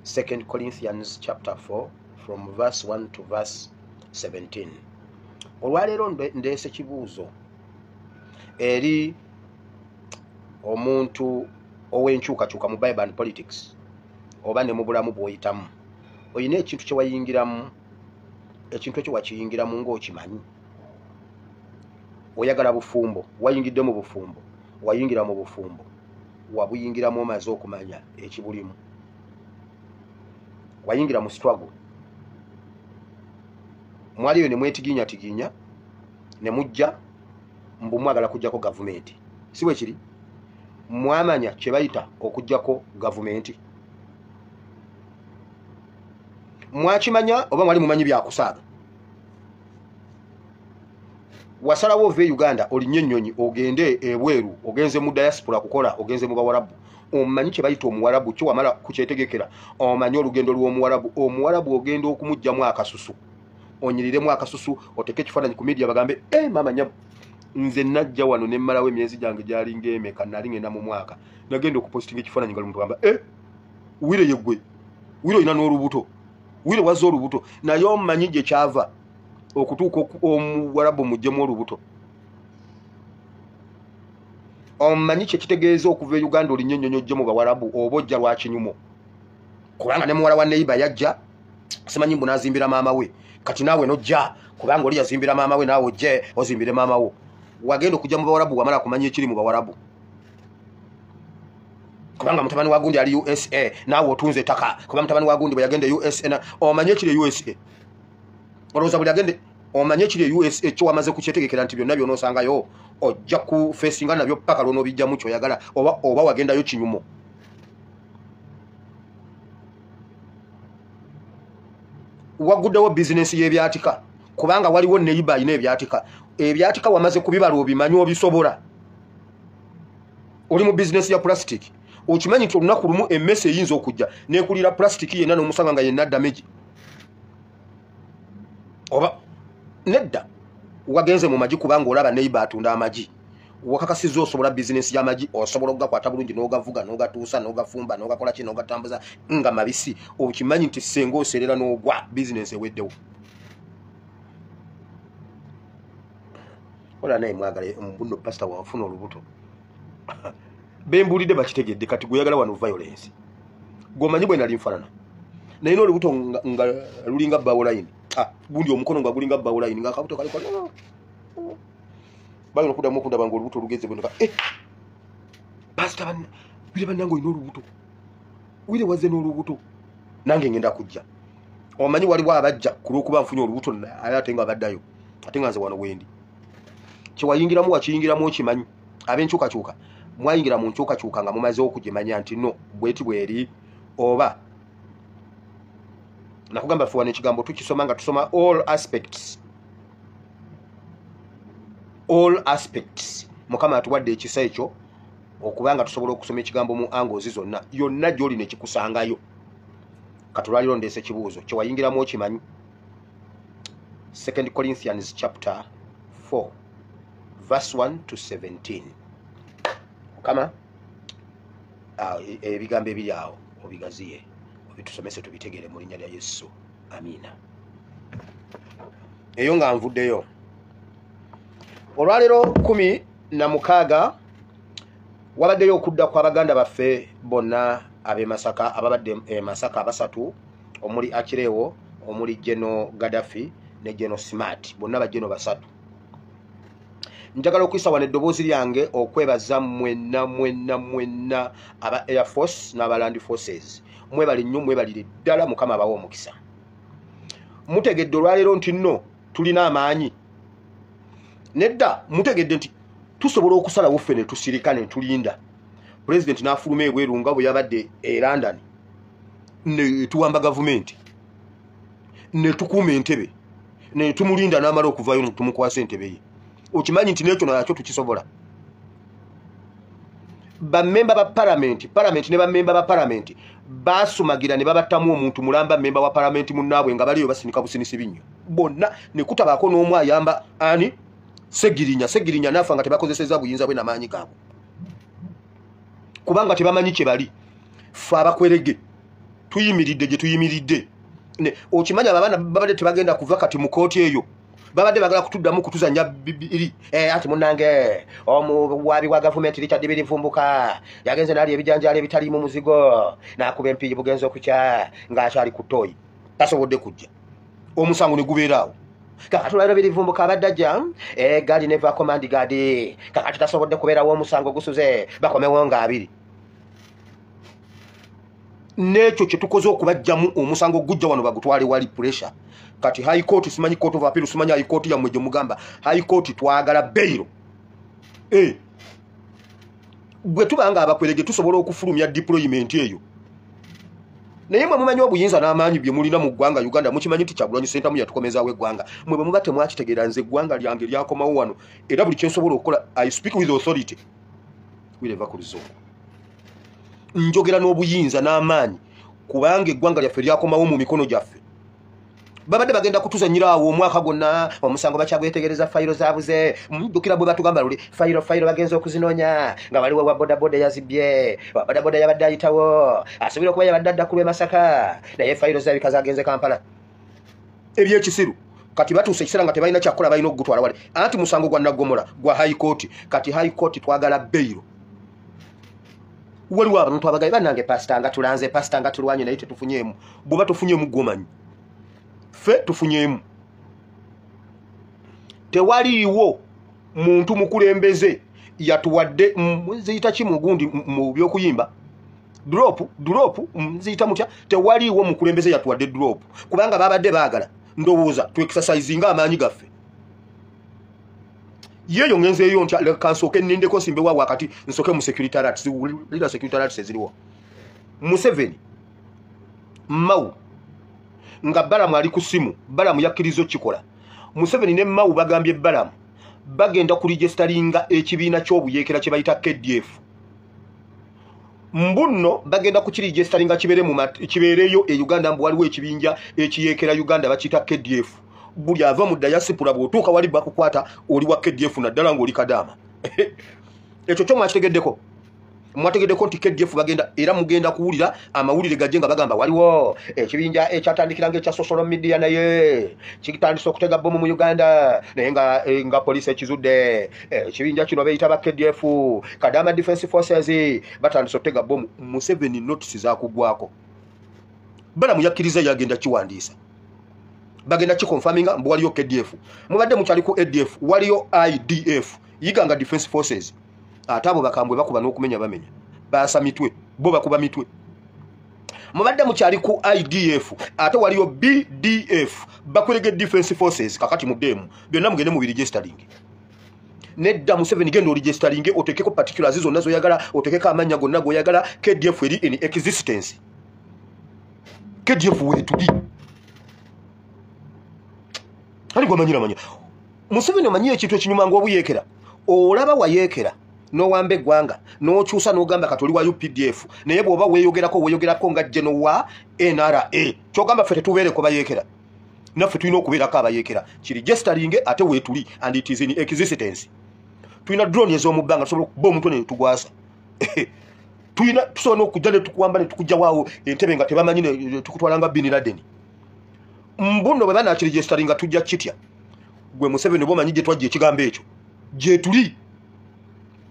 2 Corinthians chapter 4 from verse 1 to verse 17. Olwaleero ndeese kibuuzo eri omuntu ow'enkyukakyuka mu Bible and politics oba ne mu bulamu bw'oyitamu. Olina ekintu kye wayingiramu, ekintu ekyo wakiyingiramu ng'okimanyi. Oyagala bufumbo, wayingidde mu bufumbo, wayingira mu bufumbo, wabuyingiramu omaze okumanya ekibulimu. Wayingira mu struggle, mwaliyo ne mwetiginyatiginya ne mujja mbu mwagala kujjako gavumenti, si bwe kiri? Mwamanya kye bayita okujjako gavumenti, mwakimanya oba mwali mumanyi byakusaaga? Wasalawo ove Uganda olinnye ennyonyi ogende ebweru, ogenze mu diaspora kukola, ogenze mu Bawarabu. Omanyi kye bayita omuwarabu, kyo wamala kukyetegekera, omanyi olugendo lw'omuwarabu. Omuwarabu ogenda okumuggyamu akasusu, onyiriremu akasusu, oteeke ekifaananyi ku media bagambe maama nnyabo, nze najja wano ne mmalawo emyezi gyange gyalinga emeka, nali ngenda mu mwaka, nagenda okupositinga ekifaananyi nga lumuntu agamba wire yeggwe, wire olina n'olubuto, wire wazza olubuto. Naye omanyi gye kyava okutuuka omuwarabu muggyemu olubuto? Omanyi kye kitegeeza okuva e Uganda olinnye ennyonyi ojje mu Bawarabu, oba ojja lwa kinyumo? Kubanga ne muwala wa neighbor yajja, simanyi mbu n'azimbira maama we, kati naawe n'ojja kubanga oli yazimbira maama we, naawe ojje ozimbire maama wo. Wagenda okujja mu Bawarabu wamala kumanya ekiri mu Bawarabu, kubanga mutabani wa gundi ali USA, naawe otunze ettaka kuba mutabani wa gundi bwe yagenda USA. Omanyi ekiri e USA? Olowooza buli agende omanye ekiri e USA kyo wamaze kukyetegekera nti byonna by'onoosangayo ojja kufeesinga nabyo paka lw'onoobijjamu ky'oyagala, oba wagendayo kinyumo? Waguddewo bizinensi y'ebyatika kubanga waliwo neyiba alina ebyatika. Ebyatika wamaze kubibala, obimanyi, obisobola. Oli mu bizinensi ya plastic, okimanyi nti olunaku lumu emmese eyinza okujja nekulira plastic yenna n'omusanga nga yenna damage, oba nedda? Wagenze mu magi kubanga olaba neighbor atunda amagi, wakakasizza osobola bizinensi y'amagi, osobola okugakwata bulungi n'ogavuga n'ogatuusa n'ogafumba n'ogakola ki n'ogatambuza nga mabisi. Okimanyi nti senga oserera n'ogwa, bizinensi eweddewo. Ola naye mwagala mbuno pasita wafuna olubuto, bembuulidde bakitegedde. Kati gweyagala wano violence, gwomanyi bwe nali nfaanana, naye n'olubuto nga lulinga bawulayini, gundi omukono nga gulinga bawulayini, nga akabuto kaliko bagenda okuddamu okundaba nga olubuto olugeze bwe. Pasita wire bannange olina olubuto, wire wazze n'olubuto, nange ngenda kujja. Omanyi waliwo abajja ku lw'okuba nfunye olubuto, naye ate nga baddayo, ate nga nze wano wendi. Kyewayingiramu wakiyingiramu okimanyi. Ab'enkyukakyuka mwayingira mu nkyukakyuka nga mumaze okugimanya nti no bweti bweri, oba nakugamba ffe wano ekigambo tukisoma nga tusoma all aspects, all aspects. Mukama atuwadde ekisa ekyo okubanga tusobola okusoma ekigambo mu angles zonna, yonna gy'oli nekikusangayo. Katulwaliro ndeese ekibuuzo, kyewayingiramu okimanyi? 2 Corinthians chapter 4 verse 1 to 17. Mukama ebigambo ebiri awo obigaziye, obitusomese tubitegere mu linnya lya Yesu, amiina. Eyo nga nvuddeyo olwaleero 16 wabaddeyo okudda kw'abaganda baffe bonna ab'e Masaka, ababadde e Masaka abasatu, omuli Akirewo, omuli Geno Gaddafi ne Geno Smart, bonna bageno basatu. Njagala okuyisa wano eddoboozi lyange okwebaza mwenna mwenna mwenna aba Air Force n'aba Land Forces. Mwebale nnyo, mwebalire ddala, Mukama abawe omukisa. Mutegedde olwaleero nti nno tulina amaanyi? Nedda, mutegedde nti tusobola okusalawo ffe ne tusirika ne tulinda pulezidenti n'afuluma ebweru nga bwe yabadde e London, ne tuwamba gavumenti ne tukuuma entebe ne tumulinda n'amala okuvayo ne tumukwasa entebe ye? Okimanyi nti n'ekyo nakyo tukisobola? Bammemba ba palamenti, palamenti ne bammemba ba palamenti basumagira ne babattamu omuntu mulamba, mmemba wa palamenti munnaabwe, nga baliyo basinika businisi binnyo bonna, ne kutabaako n'omu ayamba ani Segirinya. Segirinya n'afa nga tebakozesezza buyinza bwe namaanyi gaabwe, kubanga tebamanyi kye bali. Ffe abakwerege Tuyimiridde gye tuyimiridde. Okimanya abaana babadde tebagenda kuva kati mu kooti eyo, babadde bagala kutuddamu kutuzanya bibiri. Ati munnange omuwaabi wa gavumenti Richard Birivumbuka yagenze n'alya ebijanjaalo ebitaliimu muzigo n'akuba empiiyi, bugenza okukya ng'akyali ku ttooyi, tasobodde kujja, omusango ne gubeera awo. Kakati olwaliro Birivumbuka abadde ajja, egaali nevaako mandigaadi, kakati tasobodde kubeerawo, omusango gusuze, bakomewo nga 2. N'ekyo kye tukoze okubajjamu omusango gujja wano bagutwale wali pressure. Kati High Court, simanyi Court of Appeal, simanyi High Court yammwe gye mugamba High Court, twagala bail. Bwe tuba nga abakwerege tusobola okufulumya deployment eyo, naye mwe mumanyi obuyinza n'amaanyi bye mulina mu ggwanga Uganda. Mukimanyi nti Kyagulanyi Ssentamu yatukomezaawo eggwanga. Mwe bwe muba temwakitegeera, nze eggwanga lyange lyakomawo wano, era buli kyensobola okukola, I speak with authority. Wireva ku luzungu, njogera n'obuyinza n'amaanyi, kubanga eggwanga lyaffe lyakomawo mu mikono gyaffe. Babadde bagenda kutuzanyira awo omwaka gwonna, omusango bakyagwetegereza, fayiro zaabuze. Mujjukira bwe batugamba luli, fayiro fayiro bagenza okuzinoonya nga waliwo wa bodaboda yazibye, wa bodaboda yabadde ayitawo, asobola okuba yabadde adda ku lw'e Masaka, naye fayiro zirabika zagenze Kampala. Ebyekisiru. Kati batuuse ekiseera nga tebalina kyakukola, balina okugutwala wali, anti musango gwa naggomola gwa High Court. Kati High Court twagala bail. Waliwo abantu abagaye, bannange, pasita nga tulanze, pasita nga tulwanye, naye tetufunyeemu. Bw'oba tofunyeemu gwomanyi, ffe tufunyeemu. Tewaliiwo muntu mukulembeze yatuwadde, ziyita ki mugundi mu byokuyimba, drop drop, ziyita mutya? Tewaliiwo mukulembeze yatuwadde drop, kubanga babadde baagala ndowooza tuexercisinga amaanyi gaffe. Yeeyo ngenzeeyo ntya? Leka nsooke nnindeko, nsimbewa wakati, nsooke mu security alert. Lira security alert eziriwo. Museveni Mao nga Balamu ali ku ssimu, Balamu yakkiriza okukikola. Museveni ne Mao bagambye Balamu bagenda kuregisteringa ekibiina ky'obuyeekera kye bayita KDF. Mbunno bagenda kukiregisteringa kibeereyo e Uganda. Mbu waliwo ekibinja ekiyeekera Uganda, bakiyita KDF. Buli ava mu diaspora, bw'otuuka wali bakukwata, oli wa KDF, naddala ng'oli kadaama. Ekyo kyo mwakitegeddeko, mwategeddeko nti KDF bagenda, era mugenda kuwulira amawulire gajje nga bagamba waliwo ekibinja ekyatandikira nga ekya social media, naye kitandise okutega bomu mu Uganda, naye nga poliisi ekizudde. Ekibinja kino beyita ba KDF, Kadama Defense Forces, batandise okutega bomu. Museveni notisi zakugwako. Balamu yakkiriza, yagenda kiwandiisa, bagenda kiconfirminga mbu waliyo KDF. Mubadde mukyali ku ADF, waliyo IDF, Iganga Defense Forces. Ate abo bakambwe, bakuba n'okumenya bamenya, baasa mitwe, bo bakuba mitwe. Mubadde mukyali ku IDF, ate waliyo BDF, Bakwelege Defense Forces. Kakati muddeemu byonna, mugende mu biregistering. Nedda Museveni, genda oregisteringe, otekeko particulars zonna zoyagala, otekeko amannya gonna goyagala. KDF eri in existence, KDF weetuli. Ali gwamanyira manya Museveni, omanyi ekintu ekinyuma nga obuyeekera, olaba wayeekera n'owamba eggwanga, n'okyusa n'ogamba kati oli wa UPDF, naye bw'oba weeyogerako, weeyogerako nga geno wa NRA. Kyogamba ffe tetubeereko bayeekera? Naffe tulina okubeerako abayeekera. Kiregisteringe, ate weetuli and it is in existence. Tulina drone ez'omu bbanga, tusobola okuba omutwe ne tugwasa. Tulina, tusobola n'okujja ne tukuwamba ne tukuggyawaawo entebe nga tebamanyi, ne tukutwala nga Bin Laden. Mbuno bwe banakiregisteringa tujja kitya? Gwe Museveni oba omanyi gye twajja ekigambo ekyo, gye tuli.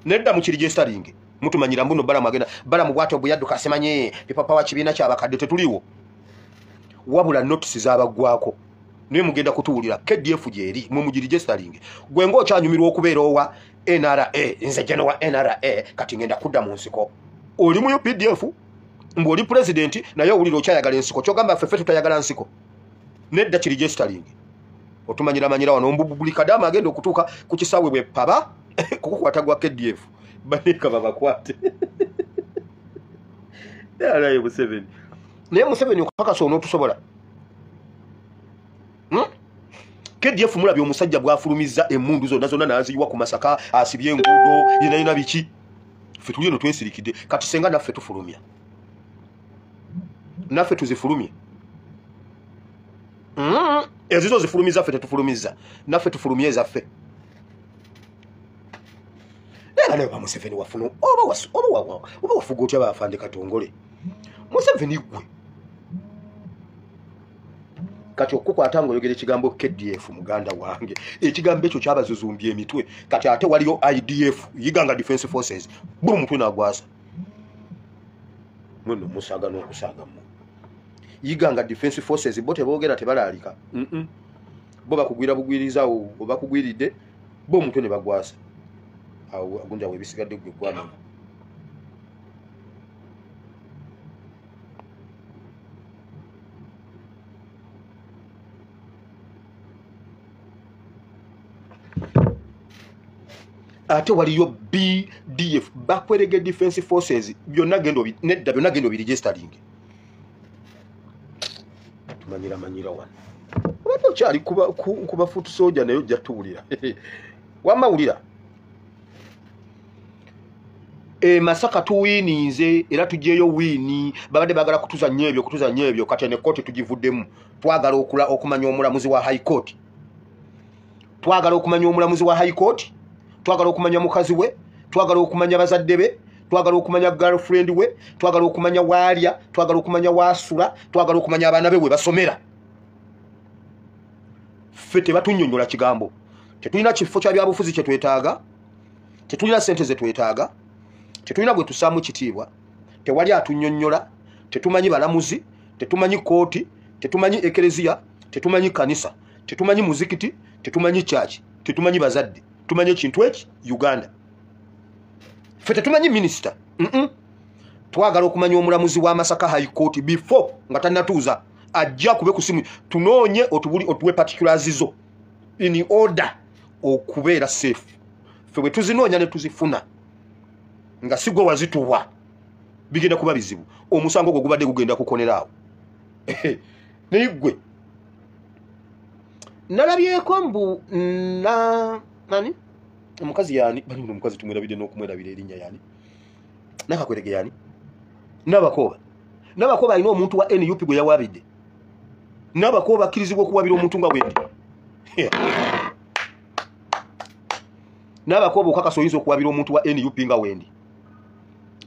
Nedda, mukiregisteringe. Mutumanyira mbuno Balamu agenda, Balamu bwatyo bwe yadduka, simanyi People Power kibiina kyabakadde, tetuliiwo. Wabula notisi zabaggwako, naye mugenda kutuwulira. KDF gyeri, mwe mugiregisteringe. Gwe ng'okyanyumirwa okubeera owa NRA, nze geno wa NRA, kati ngenda kudda mu nsiko. Oli mu UPDF, ng'oli pulezidenti, naye owulira okyayagala ensiko. Kyogamba ffeffe tutayagala nsiko? Nedda, kiregisteringe. Otumanyira manyira wano mbu buli kadaama agenda okutuuka ku kisaawe bwe paba kukukwata gwa KDF, baneeka babakwate. Alaye Museveni, naye Museveni okukakasa onootusobola. KDF mulabye omusajja bw'afulumizza emmundu zonna zonna n'aziyiwa ku Masaka, asibye enguudo yenayina biki. Ffe tuli eno twesirikidde. Kati senga naffe tufulumya, naffe tuzifulumye. Ezizo zifulumiza, ffe tetufulumiza. Naffe tufulumye ezaffe. Naye naye ba Museveni wafuna oba wafuga otya? Baafande Katongole, Museveni gwe Kati okukwata ng'oyogera ekigambo KDF, muganda wange, ekigambo ekyo kyabazuzumbya emitwe. Kati ate waliyo IDF, Iganga Defense Forces, buli mutwe nagwasa mweno musaaga n'okusaaga mmwe. Iganga Defense Forces bo teboogera, tebalaalika, bo bakugwira bugwirizawo, obakugwiridde bo omutwe ne bagwasa awo gundi awo, ebisigadde gwe gwamanya. Ate waliyo BDF, Bakwerege Defense Forces. Byonna genda nedda, byonna genda obiregistering. Tumanyira manyira wano, obadde okyali kuba foot soldier, naye ojja tuwulira. Wamma wulira, e Masaka tuwiininze era tugyeyo win. Babadde baagala kutuzannya ebyo, kutuzannya ebyo. Kati ne kooti tugivuddemu. Twagala okumanya omulamuzi wa High Court, twagala okumanya omulamuzi wa High Court, twagala okumanya mukazi we, twagala okumanya bazadde be, twagala okumanya girlfriend we, twagala okumanya waalya, twagala okumanya waasula, twagala okumanya abaana be we basomera. Ffe tebatunnyonnyola kigambo. Tetulina kifo kya byabufuzi kye twetaaga, tetulina ssente ze twetaaga, tetulina gwe tusaamu kitiibwa, tewali atunnyonnyola, tetumanyi balamuzi, tetumanyi kooti, tetumanyi ekereziya, tetumanyi kanisa, tetumanyi muzikiti, tetumanyi kyaki, tetumanyi bazadde. Tumanyi ekintu eki Uganda. Ffe tetumanyi minisita. Twagala okumanya omulamuzi wa Masaka High Court before nga tannatuuza, ajja kube ku simu, tunoonye otubuli, otuwe particulars zo in order okubeera safe. Ffe bwe tuzinoonya ne tuzifuna nga si gwe wazituwa, bigenda kuba bizibu. Omusango ogwo gubadde gugenda kukoneraawo. Naye gwe nalabyeko mbu na nani, omukazi yani bani, omukazi tumwerabidde n'okumwerabira erinnya, yani Nakakwerege, yani Nabakooba. Nabakooba alina omuntu wa NUP gwe yawabidde. Nabakooba akkirizibwa okuwabira omuntu nga bwendi? Nabakooba, okakasa oyinza okuwabira omuntu wa NUP nga wendi?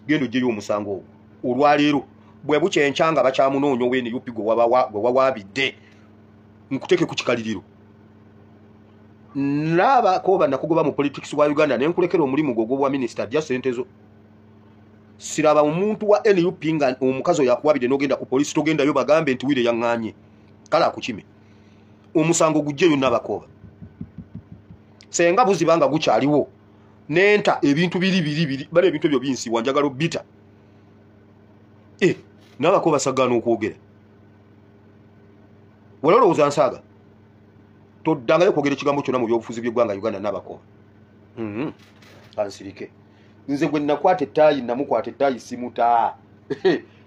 Genda ogyeyo omusango ogwo olwaleero. Bwe bukya enkya nga bakyamunoonya owa NUP gwe wawabidde, nkuteeke ku kikaliriro. Nabakooba, nakugoba mu politics wa Uganda nenkulekera omulimu gwo ogw'obwa minisita. Jja sente zo. Siraba omuntu wa NUP nga omukazi oyo akuwabidde n'ogenda ku polisi. Togendayo bagambe nti wire yaŋŋaanye, kale akukime. Omusango gujjeyo, Nabakooba. Senga buziba nga gukyaliwo nenta ebintu biri biri biri bali, ebintu ebyo binsiwa, njagala obbita. E Nabakooba, sagaana okwogera. Wala olowooza nsaaga? Toddangayo kwogera ekigambo kyonna mu byobufuzi by'eggwanga Uganda, Nabakooba. Kansirike nze. Gwe nakwata ettaayi, namukwata ettaayi, simuta.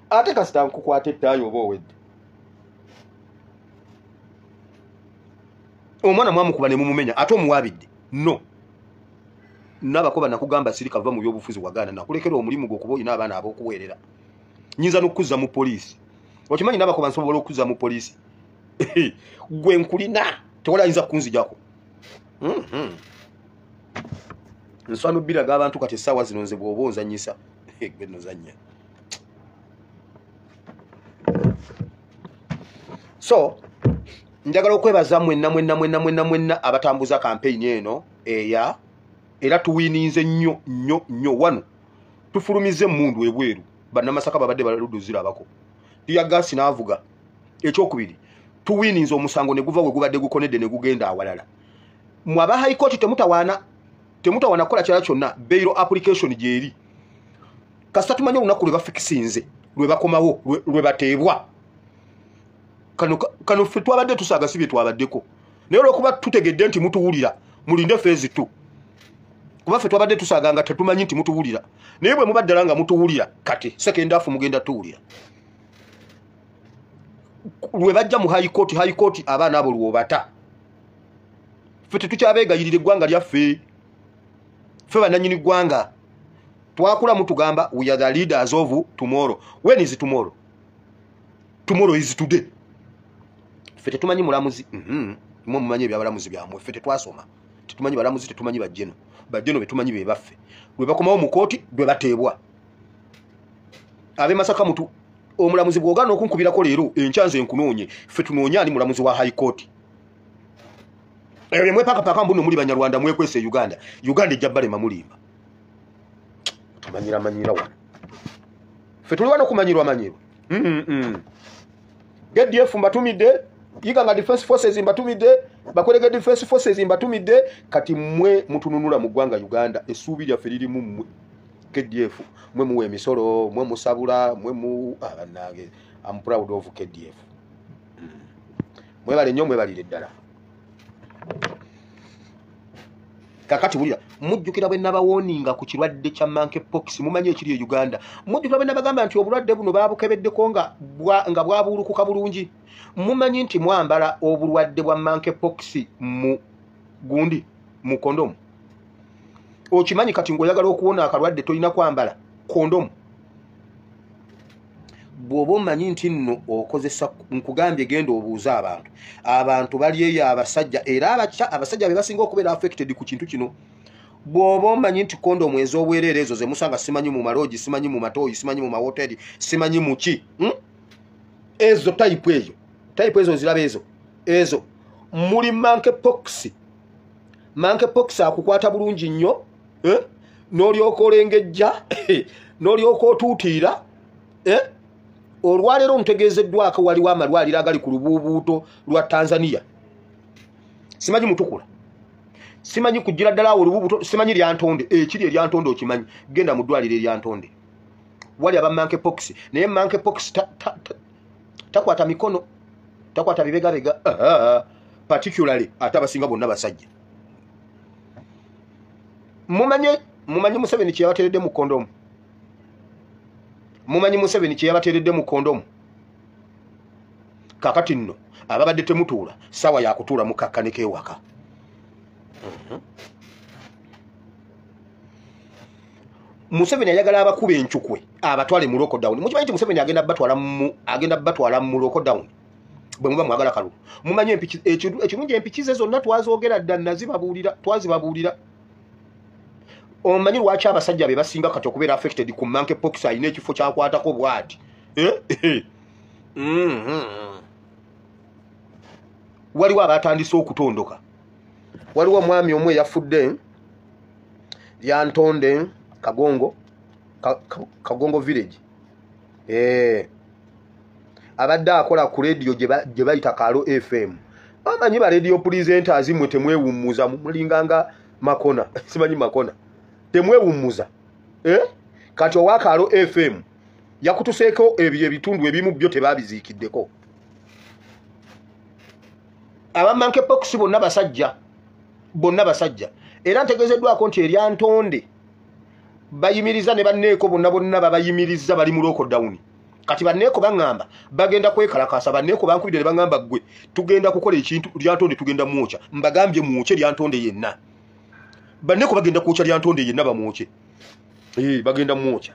Ate kasita nkukwata ettaayi oba owedde. Omwana mwamukuba ne mumumenya, ate omuwabidde. No, Nabakoba, nakugamba siri kava mu byobufuzi, wagaana. Nakulekera omulimu gwo okuba olina abaana ab'okuweerera. Nyinza n'okuzza mu poliisi, okimanyi? Nabakoba, nsobola okuzza mu poliisi. Gwe nkulina, tewali ayinza kukunzijako. Nswana obbiraga abantu kati essaawa zino. Nze bw'oba onzanyisa, gwe nozannya. So njagala okwebaza mwenna mwenna mwenna mwenna mwenna abatambuza kampeyini eno eya era tuwininze nnyo nnyo nnyo. Wano tufulumiza emmundu ebweru, Bannamasaka babadde baludde ozirabako, tear gas n'avuga. Ekyokubiri, tuwininze omusango ne guva we gubadde gukonedde ne gugenda awalala. Mwe aba High Court temutawaana, temutawaana kukola kirala kyonna. Bail application gyeri. Kasita tumanye olunaku lwe bafikisinze, lwe bakomawo, lwe bateebwa. Kano ffe twabadde tusaaga, si bye twabaddeko, naye olwokuba tutegedde nti mutuwulira, mulinde phase 2, kuba ffe twabadde tusaaga nga tetumanyi nti mutuwulira. Naye bwe muba ddala nga mutuwulira, kati second half mugenda tuwulira. Lwe bajja mu High Court, High Court abaana abo lwobata. Ffe tetukyabeegayirira, eggwanga lyaffe, ffe bannannyini ggwanga. Twakula mutugamba, "We are the leaders of tomorrow." When is tomorrow? Tomorrow is today. Ffe tetumanyi mulamuzi. Mwe mumanyi ebyabalamuzi byammwe, ffe tetwasoma, tetumanyi balamuzi, tetumanyi bajjeno. Bajjeno betumanyi be baffe. Lwe bakomawo mu kooti, lwe bateebwa. Ab'e Masaka mutu Omulamuzi bw'ogaana okunkubirako leero, enkya nze nkunoonye. Ffe tunoonye ani mulamuzi wa High Court? Ebyo mwepakapaka mbuno muli Banyarwanda mwekwese Uganda. Uganda ejja balema mulimba. Tumanyira manyira wano. Ffe tuli wano kumanyirwa manyirwa. KDF mbatumidde, Iganga Defense Forces mbatumidde, Bakwerege Defense Forces mbatumidde, kati mmwe mutununula mu ggwanga Uganda, essuubi lyaffe liri mu mmwe. KDF, mwe muwa emisolo, mwe musabula, mwe mu bannange, I'm proud of KDF. Mwebale nnyo, mwebalire ddala. Kakati wulira, mujjukira bwe nabawooninga ku kirwadde kya monkeypox, mumanyi ekiri e Uganda. Mujjukira bwe nabagamba nti obulwadde buno baabukebeddeko nga bwabuulukuka bulungi. Mumanyi nti mwambala obulwadde bwa monkeypox mu gundi, mu kondomu. Okimanyi kati ng'oyagala okuwona akalwadde tolina kwambala kondomu. Bw'oba omanyi nti nno okozesa, nkugambye genda obuuze abantu. Abantu bali eyo abasajja, era abasajja be basinga okubeera affected ku kintu kino. Bw'oba omanyi nti kondomu ez'obwereere ezo ze musanga simanyi mu maloogi, simanyi mu matooyi, simanyi mu mawoteeri, simanyi mu ki, Ezo type eyo, type ezo ziraba ezo, ezo muli monkeypox. Monkeypox akukwata bulungi nnyo, n'olyoka olengejja, n'olyoka otuutiira, Olwaleero ntegeezeddwako waliwo amalwaliro agali ku lubuubuuto lwa Tanzania. Simanyi Mutukula, simanyi kugira ddala awo olubuubuuto, simanyi Lyantonde, ekiri Eryantonde okimanyi, genda mu ddwaliro Eryantonde. Wali aba monkeypox, naye monkeypox takwata mikono, takwata bibegabega, particularly ate abasinga bonna basajja. Mumanyi Museveni kye yabateeredde mu kondomu. Mumanyi Museveni kye yabateeredde mu kondomu. Kaakati nno ababadde temutuula, ssaawa yakutuula mukakkaneko ewaka. Museveni ayagala abakuba encukwe abatwale mu lockdown. Mukimanyi nti Museveni agenda batwala mu lockdown bwe muba mwagala kalulu. Mumanyi ekirungi empiki ze zonna twazoogera dda, nazibabuulira, twazibabuulira. Omanyi lwaki abasajja be basinga kati okubeera affected ku monkeypox alina ekifo kyakwatako bw'ati? Waliwo abatandise okutondoka. Waliwo omwami omu eyafudde, Lyantonde Kagongo, Kagongo village. Abadde akola ku radio gye bayita Kaalo FM. Bamanyi ba radio presenters mmwe temwewummuza, mulinganga Makona, simanyi Makona. Temwewummuza. Kati owa Kaalo FM yakutuseeko ebyo ebitundu ebimu byo tebabiziikiddeko. Aba monkeypox bonna basajja, bonna basajja. Era ntegeezeddwako nti Eryantonde bayimiriza ne banneeko bonna bonna babayimiriza bali mu lockdown. Kati banneeko baŋŋamba bagenda kwekalakaasa, banneeko bankubidde ne baŋŋamba ggwe tugenda kukola ekintu Lyantonde tugenda mwokya. Mbagambye mwokye Lyantonde yenna. Banneeko bagenda kwokya Lyantonde yenna bamwokye. Bagenda mwokya.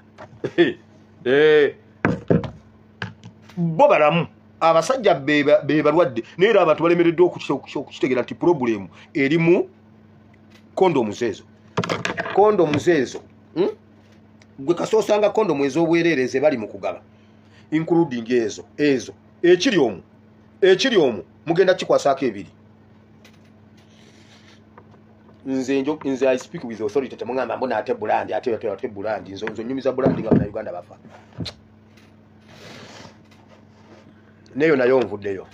Bo balamu abasajja be balwadde, naye era abantu balemereddwa okukitegeera nti problem eri mu kondomu ezo. Kondomu ezo, Gwe kasoosanga kondomu ez'obwereere ze bali mu kugaba, including ezo, ezo. Ekiri omwo mugenda kikwasaako ebiri. Nze I speak with authority, temugamba mbona ate brand, ate, ate, ate brand. Nze nnyumiza brand nga Bannayuganda bafa. Neyo nayo nvuddeyo.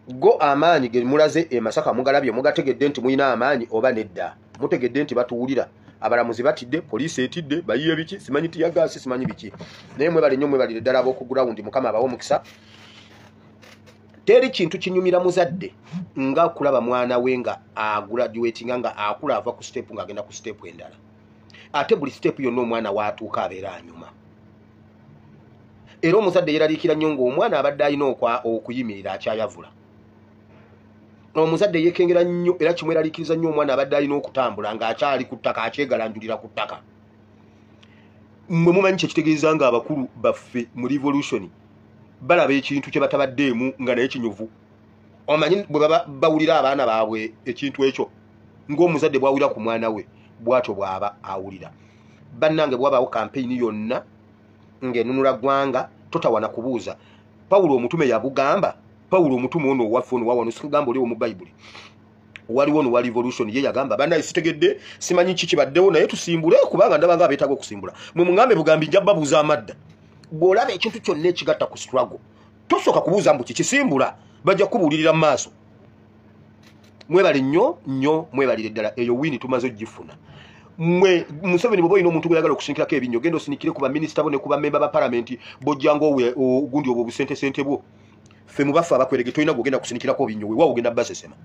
Go amaanyi ge mulaze e Masaka mugalabye, mugategedde nti mulina amaanyi oba nedda. Mutegedde nti batuwulira. Abalamuzi batidde, poliisi etidde, bayiye biki, simanyi tiyagaasi, simanyi biki. Naye mwebale nnyo, mwebalire ddala ab'oku ground, Mukama abawe omukisa. Teri kintu kinyumira muzadde nga kulaba mwana we nga agraduatinga, nga akula ava ku step ng'agenda ku step endala. Ate buli step yonna omwana w'atuuka abeera anyuma. Era omuzadde yeeraliikira nnyo ng'omwana abadde alina okuyimirira akyayavula. Omuzadde yeekengera nnyo era kimweraliikiriza nnyo omwana abadde alina okutambula ng'akyali ku ttaka, akyegalanjulira ku ttaka. Mmwe mumanyi kye kitegeeza ng'abakulu baffe mu revolution balaba ekintu kye batabaddeemu nga naye kinyuvu. Omanyi bwe baba bawulira abaana baabwe ekintu ekyo, ng'omuzadde bw'awulira ku mwana we, bw'atyo bw'aba awulira. Bannange, bwabaawo kampeyini yonna ng'enunula ggwanga, totawana kubuuza. Pawulo omutume yabugamba. Pawulo omutume ono owaffe, ono wawano, sikugamba oliwo mu Bayibuli, waliwo no wa revolution, ye yagamba, "Bannaye, sitegedde, simanyi ki kibaddewo, naye tusimbule, kubanga ndaba nga abeetaaga okusimbula. Mwe muŋŋambe bugambi, nja babuuza amadda." Bw'olaba ekintu kyonna ekigatta ku struggle, tosooka kubuuza mbu kikisimbula, bajja kubuulirira mu maaso. Mwebale nnyo nnyo, mwebalire ddala. Eyo win tumaze ogifuna. Mwe Museveni, bw'oba olina omuntu gweyagala okusinikirako ebinnyo, genda osinikire ku baminisita bo ne ku bamemba ba palamenti bojjanga ogundi obwo obusentesente bwo. Ffe mubaffe abakwerege tolina gwogenda kusinikirako binnyo, weewaawo ogenda basesema.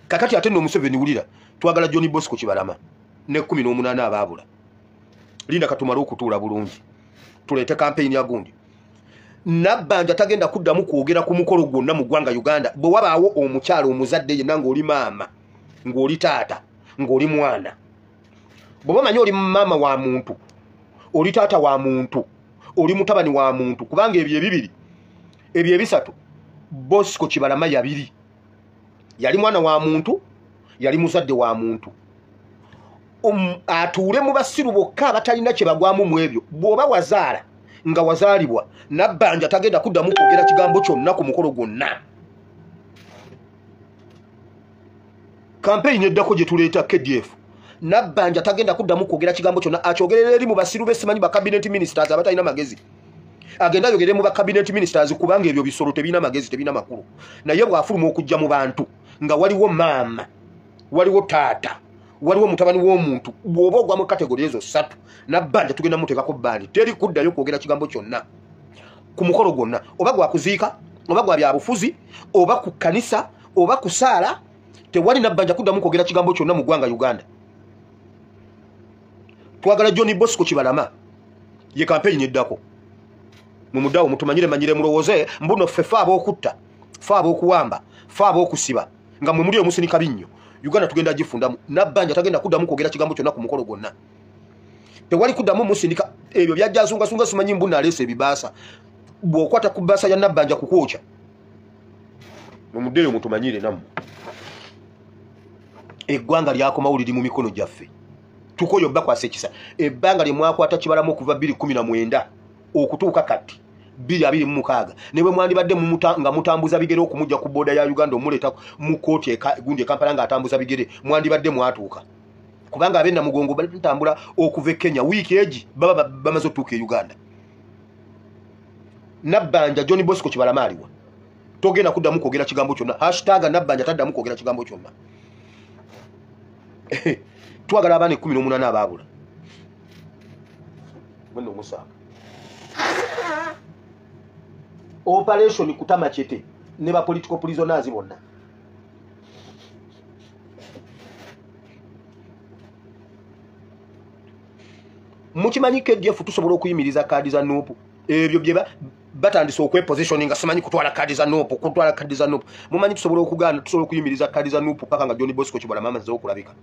Kakati ate nno Museveni, wulira, twagala John Bosco Kibalama ne 18 abaabula. Linda katumale okutuula bulungi, tuleete kampeyini ya gundi. Nabbanja tagenda kuddamu kwogera ku mukolo gwonna mu ggwanga Uganda. Bwe wabaawo omukyala omuzadde yenna, ng'oli maama, ng'oli taata, ng'oli mwana, bw'oba manyi oli maama wa muntu, oli taata wa muntu, oli mutabani wa muntu, kubanga ebyo ebibiri, ebyo ebisatu, Bosco Kibalama yabiri yali mwana wa muntu, yali muzadde wa muntu, atuule mu basiru bokka abatalina kye bagwamu mu ebyo. Bw'oba wazaala nga wazaalibwa, Nabbanja tagenda kuddamu kwogera kigambo kyonna ku mukolo gwonna. Kampeyini eddako gye tuleeta, KDF. Nabbanja tagenda kuddamu kwogera kigambo kyonna, akyogerera eri mu basiru besimanyi ba cabinet ministers abatalina magezi. Agenda ayogere mu ba cabinet ministers, kubanga ebyo bisolo tebirina magezi, tebirina makulu. Naye bw'afuluma okujja mu bantu nga waliwo maama, waliwo taata, waliwo mutabani w'omuntu, bw'oba ogwa mu category ezo ssatu, Nabbanja tugenda muteekako ban, teri kuddayo kwogera kigambo kyonna ku mukolo gwonna, oba gwakuziika, oba gwa byabufuzi, oba ku kkanisa, oba kusaala. Tewali Nabbanja kuddamu kwogera kigambo kyonna mu ggwanga Uganda. Twagala John Bosco Kibalama, ye kampeyini eddako. Mumuddawo mutumanyire manyire, mulowooze mbuno ffe fe ab'okutta, fe ab'okuwamba, fe ab'okusiba, nga mwe muli omusinika binnyo. Uganda tugenda gifundamu. Nabbanja tagenda kuddamu kwogera kigambo kyonna ku mukolo gwonna, tewali kuddamu musindika ebyo byajja asungasunga, simanyi mbu naleesa ebibaasa. Bw'okwata ku bbaasa ya Nabbanja, kukwokya. Mumuddeeyo mutumanyire nammwe. Eggwanga lyakomawo, liri mu mikono gyaffe. Tukoyo bakwasa ekisa. Ebbanga lye mwakwata Kibalamu okuva 2019 okutuuka kati 2026, ne bwe mwandibadde nga mutambuza bigere okumujja ku border ya Uganda, omuleeta mu kooti gundi e Kampala ng'atambuza bigere, mwandibadde mwatuuka, kubanga ab'e Namugongo batambula okuva e Kenya, wiiki egi baba bamaze otuuka e Uganda. Nabbanja John Bosco Kibalama aliwa? Togenda kuddamu kwogera kigambo kyonna. #Nabbanja taddamu kwogera kigambo kyonna. Twagala abaana 18 abaabula. Mweno omusaaga operation kutama chete ne ba political prisoners bonna. Mukimanyi KDF tusobola okuyimiriza kaadi za NUP. Ebyo bye batandise okwepositioninga, simanyi kutwala kaadi za NUP, kutwala kaadi za NUP. Mumanyi tusobola okugaana, tusobola okuyimiriza kaadi za NUP paka nga John Bosco Kibalama amaze okulabika.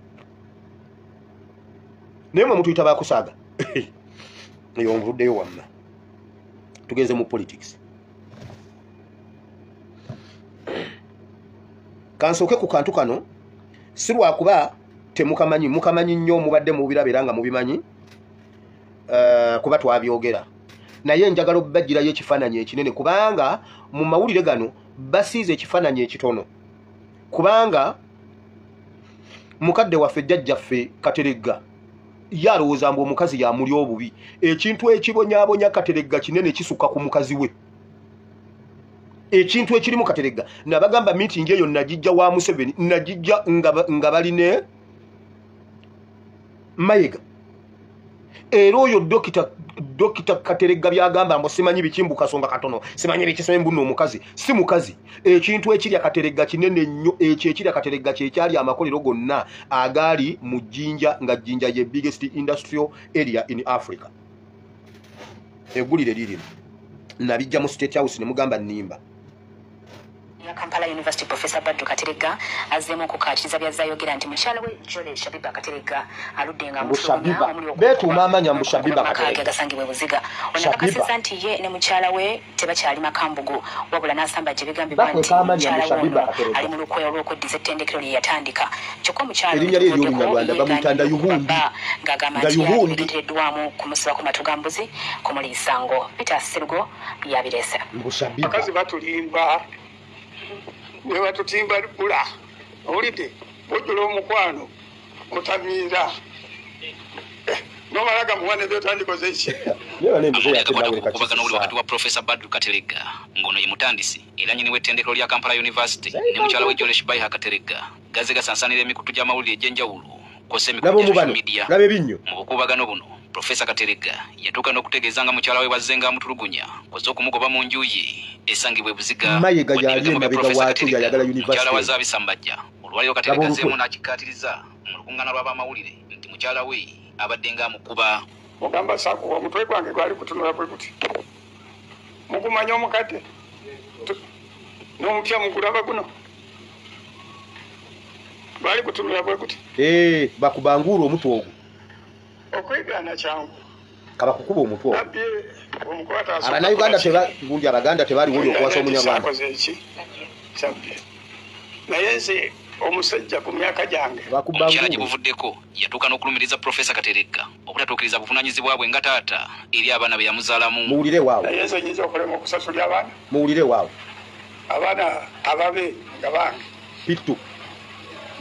Naye mwe mutuyita bakusaaga. Eyo nvuddeyo, wamma tugenze mu politics. Kansooke ku kantu kano, si lwakuba temukamanyi, mukamanyi nnyo, mubadde mubiraba era nga mubimanyi, kuba twabyogera, naye njagala obbagirayo ekifaananyi ekinene, kubanga mu mawulire gano basiize ekifaananyi ekitono, kubanga mukadde waffe, jjajjaffe Kateregga, ye alowooza mbu omukazi yamuli obubi. Ekintu ekibonyaabonya Kateregga kinene, kisukka ku mukazi we. Ekintu ekirimu Kateregga, nabagamba meeting eyo nagijja wa Museveni, nagijja nga baline Mayiga. Era oyo Dokita Kateregga byagamba mbu simanyi bikimbu kasonga katono, simanyi bikisome, mbu omukazi si mukazi. Ekintu ekirya Kateregga kinene nnyo. Ekyo ekirya Kateregga kyekyali amakolero gonna agaali mu Jjinja, nga Jjinja ye biggest industrial area in Africa. Eggulire lirino nabijja mu State House ne mugamba nnimba. Ya Kampala University Professor Badru Kateregga azzeemu okukaatiriza by'azze nti mukyala we Jole Shabiba Kateregga aludde nga Mbu Shabiba. Beetuuma amanya mbu Shabiba Kateregga. Agasangibwa e Buziga. Ono Shabiba. akakasizza nti ye ne mukyala we tebakyali makambugu, wabula n'asamba gye bigambibwa nti Bakweka amanya mbu mukyala we Shabiba ono Kateregga. ali mu lukwe olw'okweddiza ettendekero lye yatandika. Kyokka omukyala Erinnya lye ery'Olunyarwanda bamuyita Ndayuhundi. ng'agamba nti Ndayuhundi. yabigendereddwamu kumusiba ku matu ga mbuzi kumuliisa ngo. Peter Serugo yabireese. Mbu Shabiba. Bakazi batulimba ne batutimba bula. Owulidde, bwojjula omukwano otamiira. Nomala gamuwa nebyotandikoze ki. Naye bano emize Amawulire ate agakwata nawe ku bukuubagano obuli kakisisa. Wakati wa Profesa Badru Kateregga, ng'ono ye mutandisi era nnyini w'ettendekero lya Kampala University, ne mukyala we Jole Shibaiha Kateregga gaze gasansanira emikutu gy'amawulire egy'enjawulo kw'ossa emikutu Laba gya social omubano. media. Laba ebinnyo. Mu bukuubagano buno, Profesa Kateregga yatuuka n'okutegeeza nga mukyala we bwazzenga amutulugunya kw'ozza okumugoba mu nju ye esangibwa e Buziga. Mayiga Wadde yali ebigambo bya emabega Profesa waakyo Kateregga, yayagala mukyala university. wa Zaabisambajja olwaliro Kateregga Laba azzeemu olukwe. n'akikkaatiriza mu lukuŋŋaana lw'abamawulire nti mukyala we abadde ng'amukuba. Mugamba saakuwa omutwe gwange gwali kutunula bwe guti. Mugumanya omukadde n'omupya mugulaba guno gwali kutunula bwe guti. Eh, bakubanguula omutwe ogwo. Okwegaana kyangu. Kabakukuba omutwe ogwo. Nabbi omukwata asooka Abannayuganda kukola teba ki? Gundi Abaganda tebaliwo oli okuwasa Omunyarwanda. Saakoze eki kyabbye, naye nze omusajja ku myaka gyange. Omukyala gye Bakubanguula. buvuddeko yatuuka n'okulumiriza Profesa Kateregga obutatuukiriza buvunaanyizibwa bwe nga taata eri abaana be yamuzaalamu. Muwulire waawo. Naye nze nyinza okulema okusasulya abaana Muwulire waawo. Abaana ababe nga bange Pittu.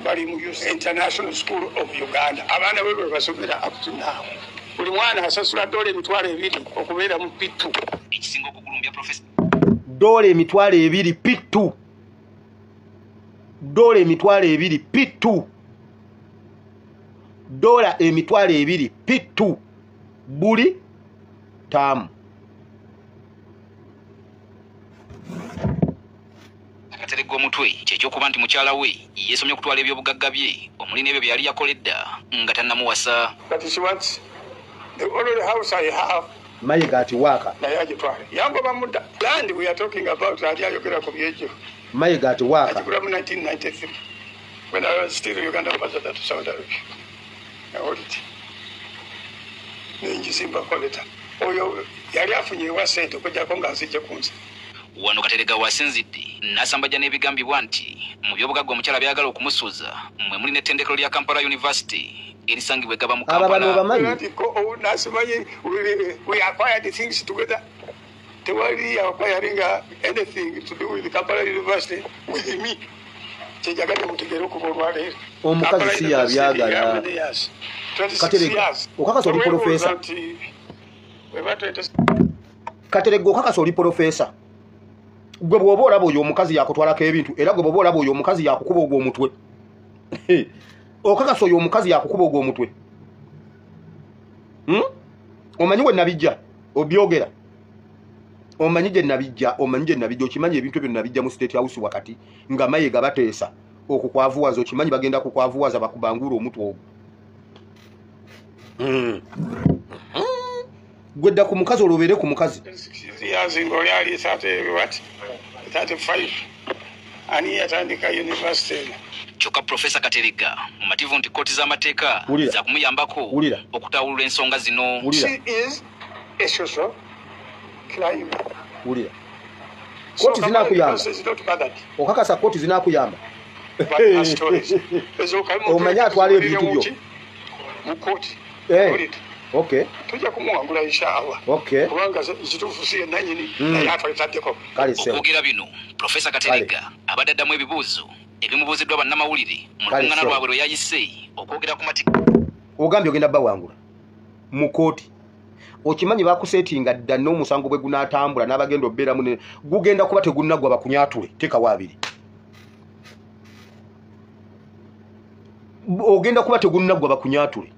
bali mu International School of Uganda. Abaana be bwe basomera up to now, buli mwana asasula $2,000 okubeera mu P2. Ekisinga okugulumbya Profesa $2,000 P2. $2,000 P2. $2,000 P2 buli taamu. Kateregga omutwe kyekyokuba nti mukyala we yeesomye okutwala ebyobugagga bye omuli n'ebyo bye yali yakola edda nga tannamuwasa. But she wants the only house I have. Mayiga ati waaka. Naye agitwale yangoba mudda. Land we are talking about, ali ayogera ku byekyo. Mayiga ati waaka. Agigula mu 1993 when I was still Uganda ambassador to Saudi Arabia. Awulidde, nengizimbako leta. Oyo yali afunye ewa sente okujjako nga nzijje ku nsi. Wano Kateregga wasinzidde n'asambajja n'ebigambibwa nti mu byobugagga omukyala byagala okumusuuza mwe muli n'ettendekero lya Kampala University erisangibwa egaba mu Aba bano Kampala. bamanyi. Nti ko nasimanyi we acquired things together. Tewali acquiring anything to do with Kampala University with me. Kyenjagadde mutegeere okuva olwaleero. Omukazi si yabyagala. Kateregga, okakasa oli professor? Kateregga, okakasa oli professor? Gwe bw'oba olaba oyo omukazi yakutwalako ebintu, era gwe bw'oba olaba oyo omukazi yakukuba ogwo omutwe, okakasa oyo omukazi yakukuba ogwo omutwe? Omanyi we nabijja obyogera, omanyi gye nabijja, omanyi gye nabijja. Okimanyi ebintu ebyo nabijja mu State House wakati nga Mayiga bateesa okukwavuwaza. Okimanyi bagenda kukwavuwaza bakubangula omutwe ogwo. Gwe dda ku mukazi, olwobeere ku mukazi. Years ng'oli ali 30 what, 35. Ani yatandika university eno? Kyokka Profesa Kateregga mumativu nti kkooti z'amateeka Wulira. zakumuyambako Wulira. okutawulula ensonga zino. Wulira. She is a social climber. Wulira. So Kooti zinakuyamba? Kampala is not bothered Okakasa kooti zinakuyamba? by her stories. Omanyi atwala ebintu byo. Mu kooti. Eh. Okay. Tujja kumuwangula inshallah. Okay. Kubanga kituufu si ye nannyini, naye atwaletaddeko. Kale sebo. Okwogera bino, Profesa Kateregga abadde addamu ebibuuzo ebimubuuziddwa bannamawulire mu Kale, lukuŋŋaana sebo. lwabwe lwe yayise okwogera ku mati Ogambye ogenda bawangula mu kooti. Okimanyi bakuseetinga dda n'omusango bwe gunaatambula n'abagenda obeeramu gugenda kuba tegunaggwa bakunyatule tekawo abiri. Ogenda kuba tegunaggwa bakunyatule.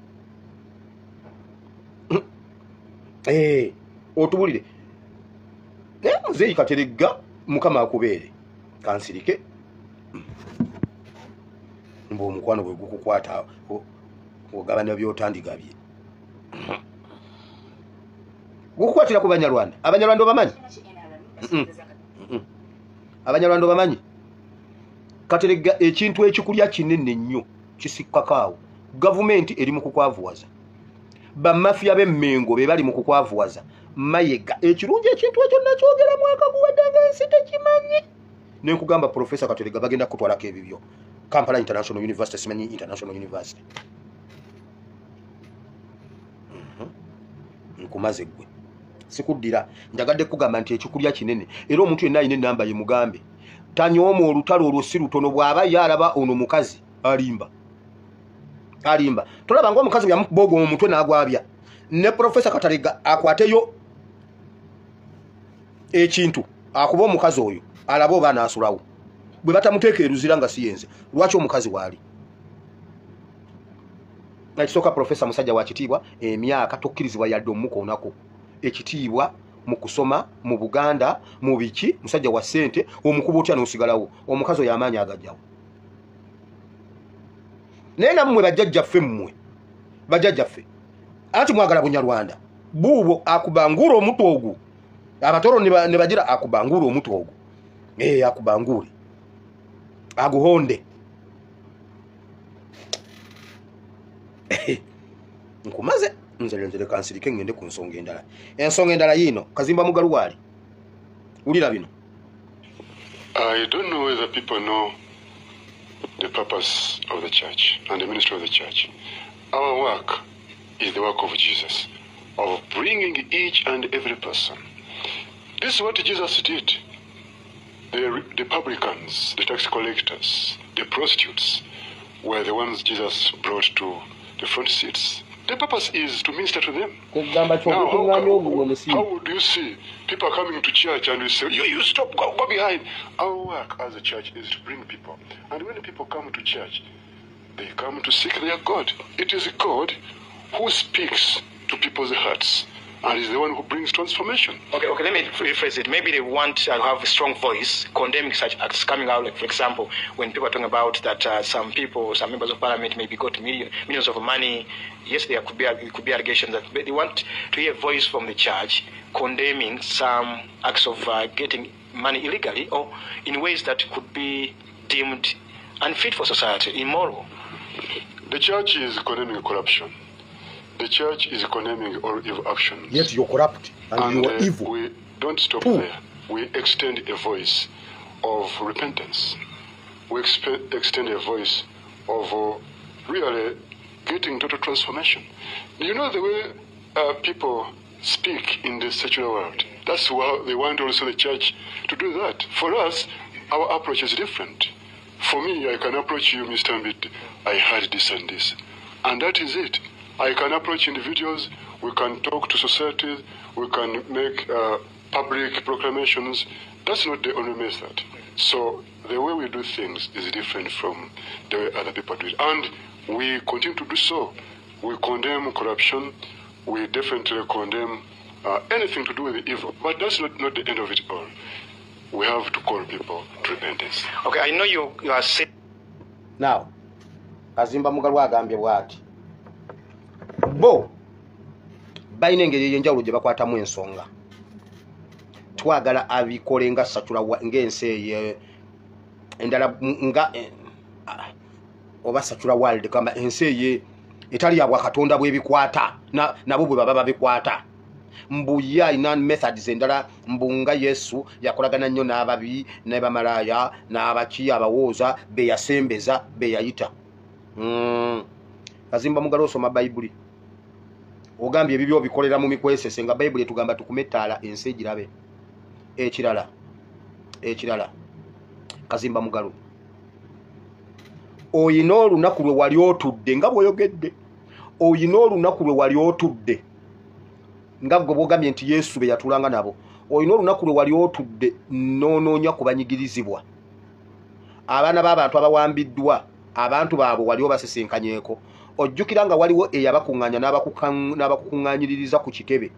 Eh, otubulire. Naye muzeeyi Kateregga, Mukama akubeere. Kansirike. Mbu omukwano bwe gukukwata ogabana by'otandigabye. Gukukwatira ku Banyarwanda. Abanyarwanda obamanyi? Abanyarwanda obamanyi? Kateregga, ekintu ekikulya kinene nnyo kisikkakaawo. Gavumenti eri mu kukwavuwaza, bamafiya b'Emmengo be bali mu kukwavuwaza. Mayega, ekirungi ekintu ekyo nakyogera mwaka guwedde ng'ensi tekimanyi, nenkugamba Profesa Kateregga bagenda kukutwalako ebibyo, Kampala International University, simanyi International University. Nkumaze ggwe, sikuddira. Njagadde kugamba nti ekikulya kinene, era omuntu yenna alina enamba ye mugambe tanyooma. Olutalo olwo si lutono. Bw'aba ye alaba ono mukazi alimba, alimba. Tolaba nga omukazi bwe yamukuba ogwo mu mutwe n'agwabya? Ne Profesa Kateregga akwateyo ekintu akuba omukazi oyo, alabe oba anaasulawo. Bwe batamuteeka eruzira nga siyenze, lwaki omukazi waali? Ekisooka, profesa musajja wa kitiibwa, emyaka tokkirizibwa yadde omukoonako. Ekitiibwa mu kusoma mu Buganda, mu biki, musajja wa ssente. Omukuba otya n'osigalawo? Omukazi oyo amaanyi agajjawo. Naye nammwe bajjajjaffe, mmwe bajjajjaffe, anti mwagala Bunyarwanda buubwo. Akubangula omutwe ogwo, Abatoro ne bagira akubangula omutwe ogwo, akubangule aguhonde. Nkumaze nze, nze nsirike ngende ku nsonga endala. Ensonga endala yiino. Kazimba Mugalu waali, wulira bino. I don't know whether people know the purpose of the church and the ministry of the church. Our work is the work of Jesus, of bringing each and every person. This is what Jesus did. The publicans, the tax collectors, the prostitutes were the ones Jesus brought to the front seats. The purpose is to minister to them. Kugamba Now, kyokuŋŋaanya ogwo omusingi. how would you see people coming to church and we say, you stop, go behind? Our work as a church is to bring people. And when people come to church, they come to seek their God. It is God who speaks to people's hearts and is the one who brings transformation. Okay, let me rephrase it. Maybe they want to have a strong voice condemning such acts coming out. Like, for example, when people are talking about that some people, some members of parliament maybe got millions of money. Yes, there could be, it could be allegations that, but they want to hear a voice from the church condemning some acts of getting money illegally or in ways that could be deemed unfit for society, immoral. The church is condemning corruption. The church is condemning all evil actions. Yet you're corrupt and you are evil. We don't stop Poor. There. We extend a voice of repentance. We extend a voice of really getting total transformation. You know the way people speak in the secular world. That's why they want also the church to do that. For us, our approach is different. For me, I can approach you, Mr. Mbit, I heard this and this. And that is it. I can approach individuals, we can talk to societies, we can make public proclamations. That's not the only method. So the way we do things is different from the way other people do it. And we continue to do so. We condemn corruption. We definitely condemn anything to do with evil. But that's not the end of it all. We have to call people to repentance. Okay, I know you are saying Now, Kazimba Mugalu agambye bw'ati, bo balina engeri ey'enjawulo gye bakwatamu ensonga. Twagala abikole nga secular ng'ensi eyo endala, nga oba secular world, gamba ensi eyo etali ya bwakatonda bwebikwata nabo bwe baba babikwata. Mbu ye alina methods endala, mbu nga Yesu yakolagana nnyo n'ababi ne bamalaaya n'abaki, abawooza be yasembeza, be yayita. Kazimba Mugalu, osoma Bayibuli, ogambye ebibyo obikolera mu mikwesese, nga Bayibuli etugamba tukume ettaala ensi egirabe. Ekirala, Kazimba Mugalu, oyina olunaku lwe wali otudde nga bw'oyogedde, oyina olunaku lwe wali otudde nga gwe bwogambye nti Yesu be yatulanga nabo, olina olunaku lwe wali otudde n'onoonya ku banyigirizibwa, abaana b'abantu abawambiddwa, abantu baabwe wali obasisinkanyeeko? Ojjukira nga waliwo eyabakuŋŋaanya n'abakuŋŋaanyiririza ku kitebe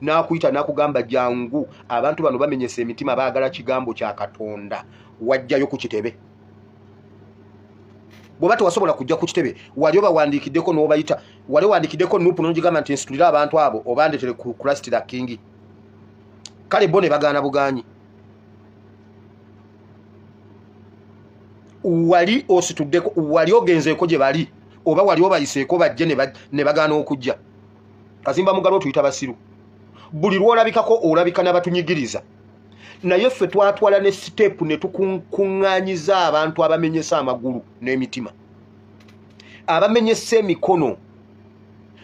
n'akuyita n'akugamba, "Jangu, abantu bano bamenyesa emitima, baagala kigambo kya Katonda"? Wajjayo ku kitebe? Bw'oba tewasobola kujja ku kitebe, wali obawandiikiddeko n'obayita? Wali owandiikiddeko NUP n'ogigamba nti, "Nsitulire abantu abo obandeetere ku Christ the King"? Kale bo ne bagaana bugaanyi. Wali osituddeko, wali ogenzeeko gye bali, oba wali obayiseeko bajje ne bagaana okujja. Kazimba Mugalu otuyita basiru. Buli lw'olabikako olabika n'abatunyigiriza. Naye ffe twatwala ne step ne tukuŋŋaanyiza abantu abamenyesa amagulu n'emitima, abamenyesa emikono,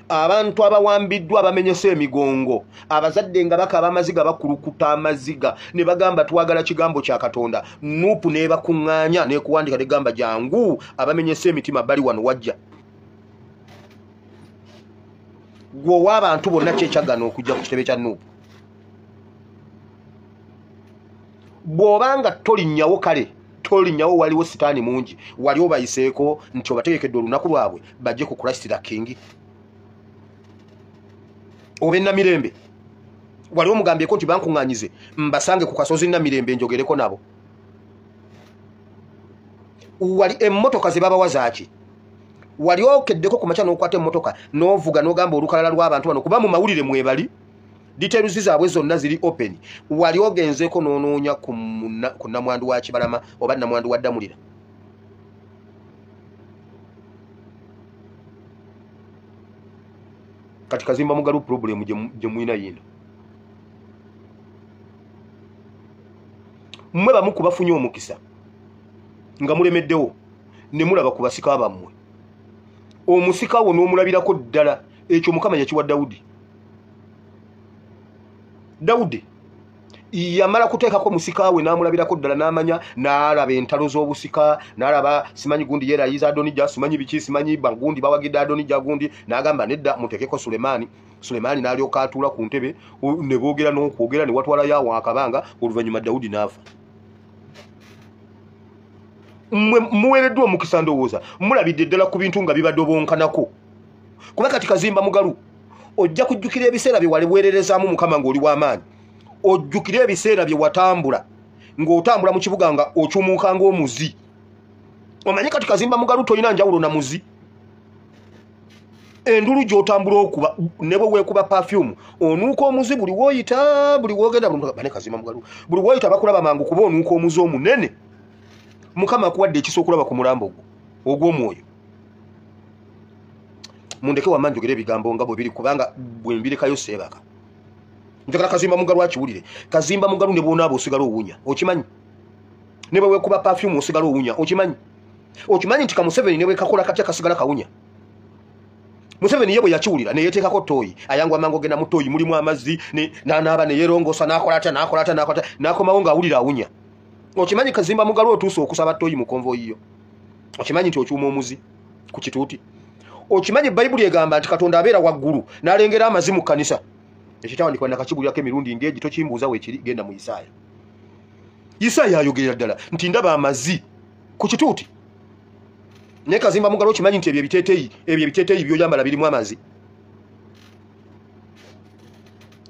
abantu abawambiddwa abamenyesa emigongo, abazadde nga bakaaba amaziga bakulukuta amaziga ne bagamba twagala kigambo kya Katonda. Nuupu n'ebakuŋŋaanya n'ekuwandika negamba jangu abamenyesa emitima bali wano wajja. Gwe ow'abantu bonna kyekyagana okujja ku kitebe kya Nuupu. Bw'obanga tolinnyawo kale tolinnyawo, waliwo sitaani mungi, wali obayiseeko nti obategekedde olunaku lwabwe bajje ku Christ the King. Oba Namirembe wali omugambyeko nti bankuŋŋaanyize mbasange ku kasozi Namirembe njogereko nabo. Wali emmotoka ze babawa zaaki? Wali okeddeko ku makya n'okwata emmotoka n'ovuga n'ogamba olukalala lw'abantu bano, kuba mu mawulire mwebali, details zaabwe zonna ziri open. Wali ogenzeeko n'onoonya ku namwandu wa Kibalama oba namwandu wa Ddamulira? Kati Kazimba Mugalu problem gye mulina yino. Mmwe bamu ku bafunye omukisa nga mulemeddewo ne mulaba ku basika bammwe. Omusika wo n'omulabirako ddala, ekyo Mukama yakiwa Dawudi. Dawudi yamala kuteekako musika we n'amulabirako ddala n'amanya, n'alaba entalo z'obusika, n'alaba simanyi gundi yeerayiza Adonija, simanyi biki, simanyi bagundi bawagidde Adonija gundi, n'agamba nedda muteekeko Sulemaani. Sulemaani n'alyoka atuula ku ntebe ne boogera n'okwogera ne watwalayo awo akabanga, oluvannyuma Dawudi n'afa. Mmwe muweereddwa omukisa ndowooza mulabidde ddala ku bintu nga bibadobonkanako. Kuba kati Kazimba Mugalu ojja kujjukira ebiseera bye wali weererezaamu Mukama ng'oli w'amaanyi. Ojjukire ebiseera bye watambula ng'otambula mu kibuga nga okyumuuka ng'omuzi. Omanyi kati Kazimba Mugalu tolina njawulo na muzi. Endulu gy'otambula okuba ne bwe weekuba perfume onuuka omuzi buli w'oyita, buli w'ogenda, bane Kazimba Mugalu buli w'oyita bakulaba mangu kuba onuuka omuzi omunene. Mukama akuwadde ekisa okulaba ku mulambo gwo ogw'omwoyo. Mundeke wamma njogere ebigambo nga bwe biri, kubanga bwe mbirekayo seebaka. Njagala Kazimba Mugalu akiwulire. Kazimba Mugalu ne bw'onaaba osigala owunya, okimanyi? Ne bwe weekuba perfume osigala owunya, okimanyi? Okimanyi nti ka Museveni ne bwe kakola katya kasigala kawunya? Museveni ye bwe yakiwulira ne yeeteekako ttooyi, ayangwa mangu ogenda mu ttooyi mulimu amazzi, n'anaaba ne yeerongoosa n'akola atya n'akola atya n'akola atya n'akomawo ng'awulira awunya. Okimanyi Kazimba Mugalu otuuse okusaba ttooyi mu konvoyi yo? Okimanyi nti okyuma omuzi ku kituuti? Okimanyi Bayibuli egamba nti Katonda abeera waggulu n'alengera amazi mu kkanisa? Ekyo kyawandiikibwa nakakibulirako emirundi ng'egi, tokimbuuza weekiri, genda mu Isaaya. Isaaya ayogerera ddala nti ndaba amazi ku kituuti. Naye Kazimba Mugalu okimanyi nti ebyo ebiteeteeyi by'oyambala birimu amazi?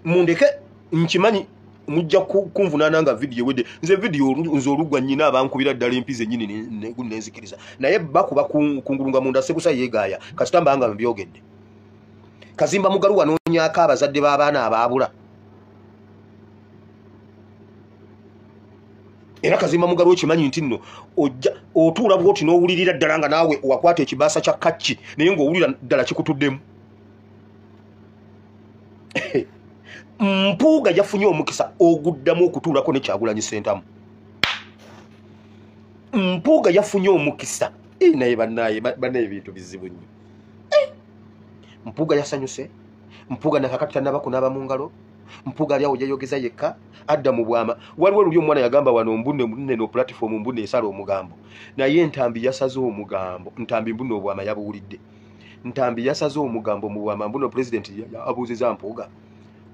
Mundeke nkimanyi mujja kunvunaana nga vidiyo ewedde. Nze vidiyo nze oluggwa nnyina abankubira ddala empiza ennyini nenzikiriza, naye bakuba kungulu nga munda sekusa yeegaaya kasita mbanga mbyogedde. Kazimba Mugalu wanoonyaako abazadde b'abaana abaabula. Era Kazimba Mugalu okimanyi nti nno ojja otuula bw'oti n'owulirira ddala nga naawe wakwata ekibaasa kya kacci naye ng'owulira ddala kikutuddemu. Mpuuga yafunye omukisa oguddamu okutuulako ne Kyagulanyi Ssentamu. Mpuuga yafunye omukisa. Naye bannaye ebintu bizibu nnyo. Mpuuga yasanyuse. Mpuuga nakakati tannaba kunaaba mu ngalo. Mpuuga ali awo yayogeza yekka adda mu bwama. Waliwo luli omwana yagamba wano mbunne no platform mbunne esala omugambo, naye Ntambi yasaze omugambo. Ntambi mbunne obwama yabuwulidde. Ntambi yasaze omugambo mu bwama mbuno president abuuziza Mpuuga,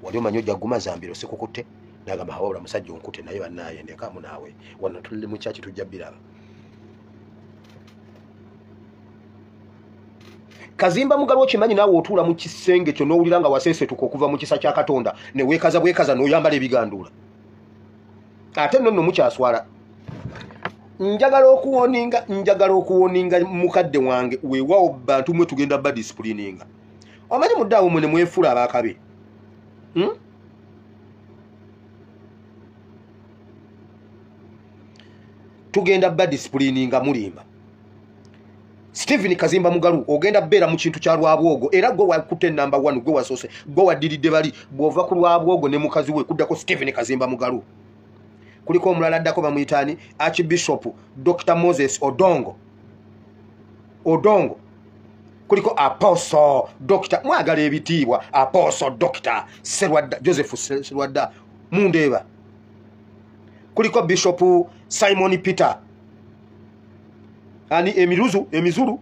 wali omanyi ojja kuguma zambiro sikukutte? N'agamba hawabula musajja onkute, naye bannaaye ndekaamu naawe wano tuli mu kyaki tujja biraba. Kazimba Mugalu okimanyi naawe otuula mu kisenge kyo n'owulira nga waseesetuka okuva mu kisa kya Katonda ne weekaza bwekaza n'oyambala ebiganduula. Ate nno nno mukyaswala. Njagala okuwoninga mukadde wange, weewaawo bantu mwe tugenda badisipulininga. Omanyi mudde awo mwe ne mwefuula abaakabe. Tugenda ba discipline nga mulimba. Stephen Kazimba Mugalu ogenda beera mu kintu kya Lwabwogo, era gwe wakutte number 1, gwe wasoose, gwe waddiridde bali. Bw'ova ku Lwabwogo ne mukazi we kuddako Stephen Kazimba Mugalu. Kuliko omulala addako bamuyitaani Archbishop Dr. Moses Odongo. Odongo. Kuliko Apostle Dr. mwagala ebitiibwa, Apostle Dr. Serwadda, Joseph Serwadda Mundeeba. Kuliko Bishop Simon Peter ani emiruzu emizuru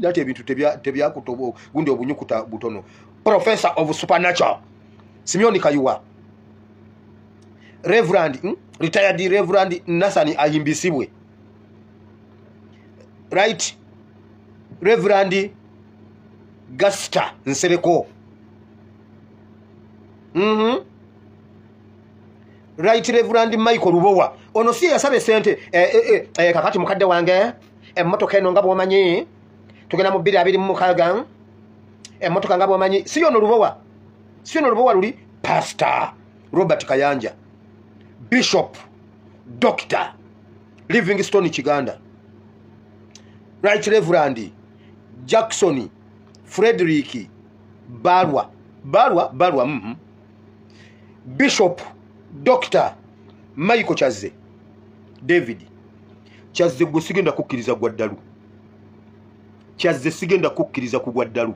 ate ebintu tebyakutobo gundi obunyukuta butono. Professor of Supernatural Simeon Kayuwa. Reverend retired Reverend Nathani Ahimbisibwe. Right Reverend Gasta Nsereko. Right Reverend Michael Rubowa. Ono si yasabe sente kakati mukadde wange emmotoka eno nga bw'omanyi tugenda mu 2026 emmotoka nga bw'omanyi, si ono Rubowa, si ono Rubowa luli. Pastor Robert Kayanja, Bishop Dr. Livingstone Kiganda, Right Reverend Jackson Frederick Barwa Barwa Barwa, Bishop Dr. Michael Chaze David. Chaze gwe sigenda kukkiriza gwa ddalu. Chaze sigenda kukkiriza kugwa ddalu.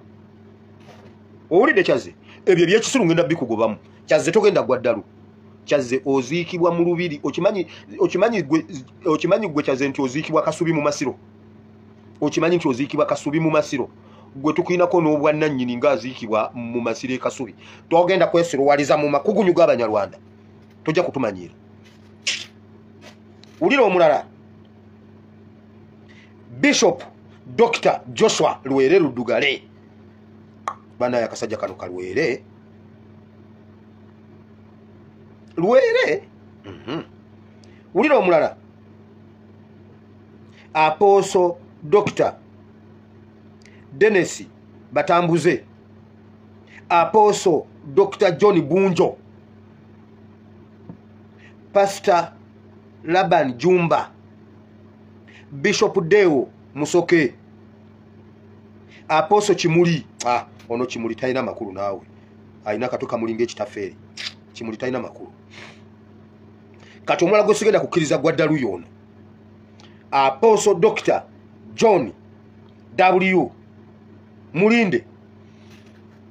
Owulidde Chaze? Ebyo ebyekisiru ngenda bikugobamu. Chaze togenda gwa ddalu. Chaze oziikibwa mu lubiri. Okimanyi gwe Chaze nti oziikibwa Kasubi mu Masiro. Okimanyi nti oziikibwa Kasubi mu Masiro. Gwe tukulinako n'obwannannyini ng'aziikibwa mu Masiro e Kasubi. Togenda kwesiruwaliza mu makugunyu g'Abanyarwanda. Tojja kutumanyiira. Wulira omulala, Bishop Dr. Joshua Lwere Ludugale. Bana akasajja kano kalwere Lwere. Wulira omulala, Apostle Dr. Dennis Batambuze, Apostle Dr. John Bunjo, Pastor Laban Jumba, Bishop Deo Musoke, Apostle Chimuli. Ono Chimuli talina makulu naawe, alina katoka mulinga ekitafeeri. Chimuli talina makulu. Kati omulala gwe sigenda kukkiriza gwa ddalu y'ono, Apostle Dr. John W. Mulinde.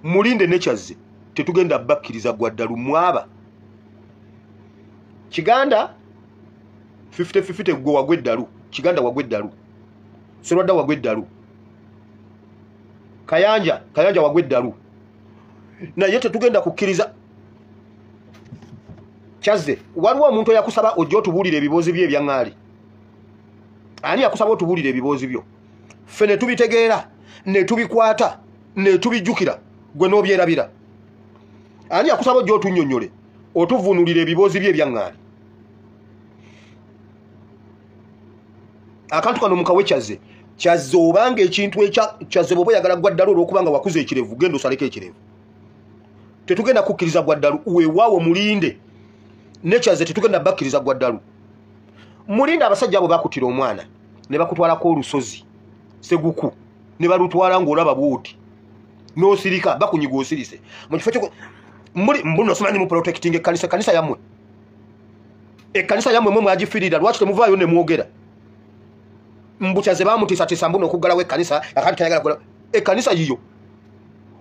Mulinde ne Kyazze tetugenda bakkiriza gwa ddalu mwaba. Kiganda 50-50 gwe wagwa eddalu. Kiganda wagwa eddalu. Serwadda wagwa eddalu. Kayanja, Kayanja wagwa eddalu. Naye tetugenda kukkiriza. Kyazze, waliwo omuntu eyakusaba ojje otubuulire ebiboozi bye ebyaŋŋaali. Ani yakusaba otubuulire ebiboozi byo? Ffe ne tubitegeera, ne tubikwata, ne tubijjukira, gwe n'obyerabira. Ani yakusaba ojje otunnyonnyole, otuvvuunulire ebiboozi bye ebyaŋŋaali? Akantu kano mukawe Kyazze. Kyazze obanga ekintu ekya Kyazze bw'oba oyagala gwa ddalu olw'okubanga wakuza ekirevu, genda osaleko ekirevu. Tetugenda kukkiriza gwa ddalu, weewaawo mulinde. Ne Kyazze tetugenda bakkiriza gwa ddalu. Mulinde abasajja abo bakuttira omwana ne bakutwalako olusozi Seguku ne balutwala ng'olaba bw'oti n'osirika, bakunyiga osirise. Mu kifo kyo muli mbuno simanyi mu protecting ekkanisa, ekkanisa yammwe. Ekkanisa yammwe mwe mwagifiirira, lwaki temuvaayo ne mwogera? Mbu Kyazze baamutiisatiisa mbuno okuggalawo ekkanisa, akati tayagala kuggalawo ekkanisa yiyo.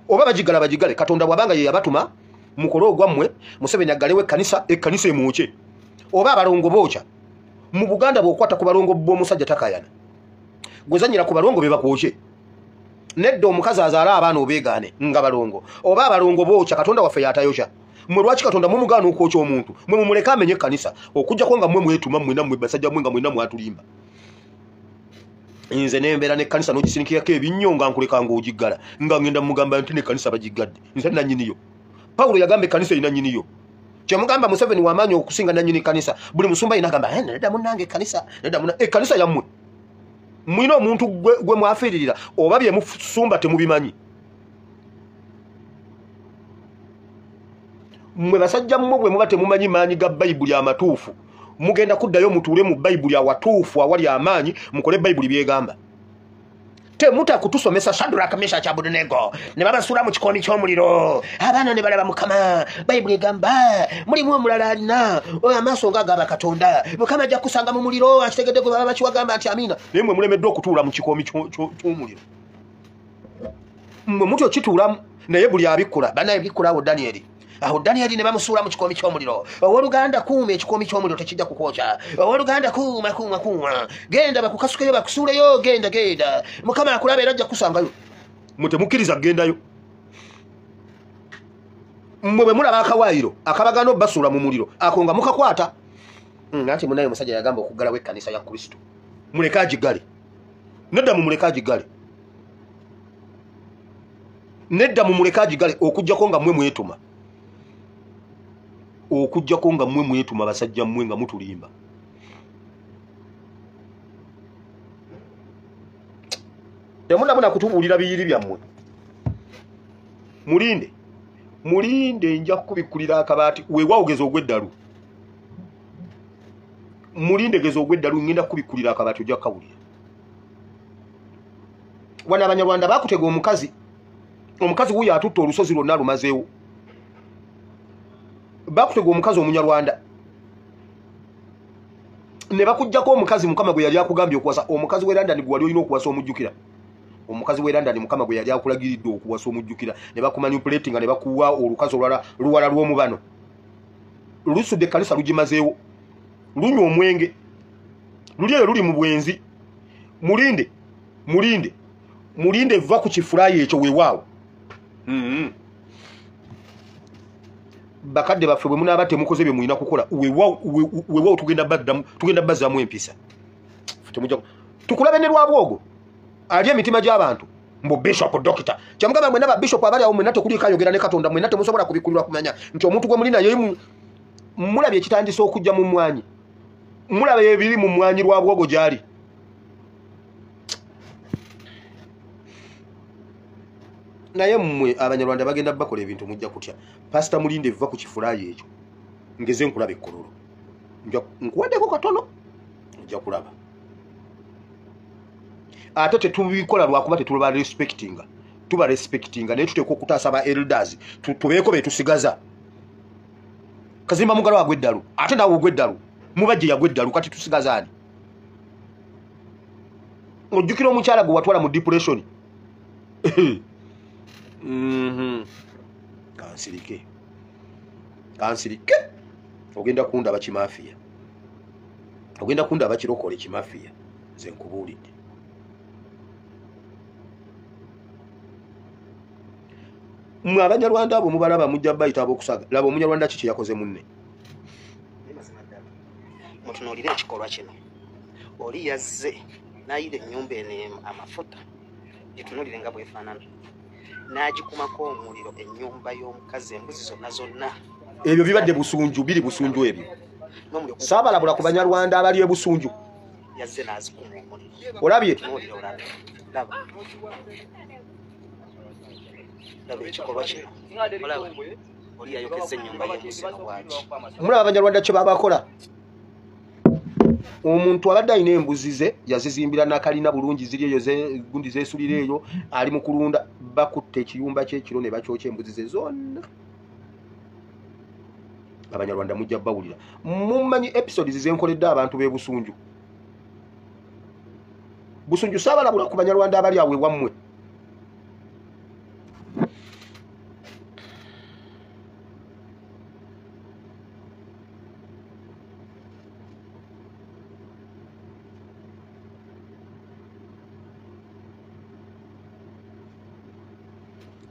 Oba bagigala bagigale, Katonda bw'abanga ye yabatuma mukole ogwammwe, Museveni aggalewo ekkanisa, ekkanisa emwokye. Oba abalongo bookya. Mu Buganda bw'okwata ku balongo b'omusajja takayana. Gwezannyira ku balongo be bakwokye. Nedda omukazi azaala abaana obeegaane nga balongo. Oba abalongo bookya, Katonda waffe y'atayokya. Mmwe lwaki Katonda mumugaana okwokya omuntu? Mmwe mumuleke amenye ekkanisa. Okuggyako nga mmwe mwetuma mmwenna mmwe basajja mmwe nga mwenna mwatulimba. Nze nembeera n'ekkanisa n'ogisinikirako ebinnyo nga nkuleka ng'ogiggala, nga ngenda mugamba nti n'ekkanisa bagiggadde. Nze nannyiniyo. Pawulo yagamba ekkanisa erina nnyiniyo. Kyemugamba Museveni w'amaanyi okusinga nannyini kkanisa. Buli musumba yina agamba, nedda munnange ekkanisa, nedda munnange ekkanisa yammwe. Mulina omuntu gwe mwafiiririra oba bye musumba temubimanyi. Mmwe basajja mmwe bwe muba temumanyi maanyi ga Bayibuli amatuufu, Mugenda kuddayo mutuule mu Bayibuli awatuufu awali amaanyi, mukole Bayibuli byegamba. Temuta kutusomesa Shadrach, Meshach, Abednego ne babasuula mu kikoomi ky'omuliro, abaana ne balaba Mukama. Bayibuli egamba mulimu omulala alina amaaso nga agaba Katonda, Mukama ajja kusanga mu muliro, akitegedde gwe baba bakiwagamba nti amiina. Naye mwe mulemeddwa okutuula mu kikoomi ky'omuliro, mmwe mutyo kituulamu, naye buli abikkula bannaye bikkula. Awo Danieri, awo Danieri ne bamusuula mu kikoomi ky'omuliro. Owooluganda kuuma ekikoomi ky'omuliro, tekijja kukwokya. Owooluganda kuuma, kuuma, kuuma, genda bakukasukeyo, bakusuuleyo, genda, genda, Mukama akulaba era ajja kukusangayo. Mmwe temukkiriza kugendayo. Mmwe bwe mulaba akawaayiro akabagaana obbasuula mu muliro, ako nga mukakwata. Anti munaye omusajja yagamba okuggalawo ekkanisa ya Kristo, muleke agiggale. Nedda, mumuleke agiggale. Nedda, mumuleke agiggale, okuggyako nga mmwe mwetuma, okuggyako nga mmwe mwetuma, basajja mmwe nga mutulimba. Temunabuna kutubuulira biyiri byammwe. Mulinde, mulinde, nja kukubikkulira akabaati. Weewaawo geza ogw'eddalu, mulinde, geza ogw'eddalu, ngenda kukubikkulira akabaati, ojja kukawulira. Wano Abanyarwanda bakutega omukazi, omukazi wuyo atutta olusozi lwonna alumazeewo. Bakutega omukazi Omunyarwanda ne bakuggyako omukazi Mukama gwe yali akugambye okuwasa, omukazi w'e London gwe wali olina okuwasa, omujjukira? Omukazi w'e London Mukama gwe yali akulagiridde okuwasa, omujjukira? Ne bakumanipulatinga ne bakuwa olukazi olulala, luwala lw'omubano, lusudde ekkanisa lugimazeewo, lunywa omwenge, luli eyo luli mu bwenzi. Mulinde, mulinde, mulinde, va ku kifulaayi ekyo. Weewaawo bakadde baffe, bwe munaaba temukoze bye mulina kukola, weewaawo tugenda baddamu, tugenda bazzaamu empisa. Tukulabe ne Lwabwogo ali emitima gy'abantu mbu bishop, doctor. Kyamugamba mwenna ba bishop abali awo, mwenna tekuliiko ayogera ne Katonda. Mwenna temusobola kubikkulirwa kumanya nti omuntu gwe muli naye. Mulabye ekitandise okujja mu mmwanyi, mulaba ebiri mu mmwanyi Lwabwogo gy'ali. Naye mmwe Abanyarwanda bagenda bakola ebintu, mujja kutya. Pasita Mulinde, va ku kifulaayi ekyo, ngeze nkulaba ekkololo, nkuwaddeko katono, ojja kulaba. Ate tetubikola lwakuba tetuba respectinga, tuba respectinga, naye tuteekwa okutaasa ba elders, tubeeko betusigaza. Kazimba Mugalo agwa eddalu, ate naawe ogwa eddalu, Mubajje yagwa eddalu, kati tusigazaani? Ojjukira omukyala gwe watwala mu depression? Kansirike, kansirike. Ogenda kundaba kimafiya, ogenda kundaba kirokole kimafiya, nze nkubuulidde. Mmwe Abanyarwanda abo mubalaba, mujja bayita abokusaga. Laba Omunyarwanda ki kyeyakoze munne. Mutunuulire ekikolwa kino. Oli yazze n'ayira ennyumba eno amafuta, gitunuulire nga bwefaanana, n'agikumako omuliro, ennyumba y'omukazi, embuzi zonna zonna. Ebyo bibadde Busunju, biri Busunju ebyo. Saabalabula ku Banyarwanda abali e Busunju? Yazze n'azikuma omuliro. Olabye? Tunuulire olabe, laba, laba ekikolwa kino. Olaba oli yayokeza ennyumba y'embuzi eno bw'ati. Mulaba Abanyarwanda kye babakola. Omuntu abadde alina embuzi ze yazizimbira nakalina bulungi, ziri eyo, gundi zeesulira eyo, ali mu kulunda, bakutta ekiyumba kyekiro ne bakyokya embuzi ze zonna. Abanyarwanda mujja bawulira. Mumanyi episodes zenkoledde abantu b'e Busunju. Busunju, saabalabula ku Banyarwanda abali awo ewammwe?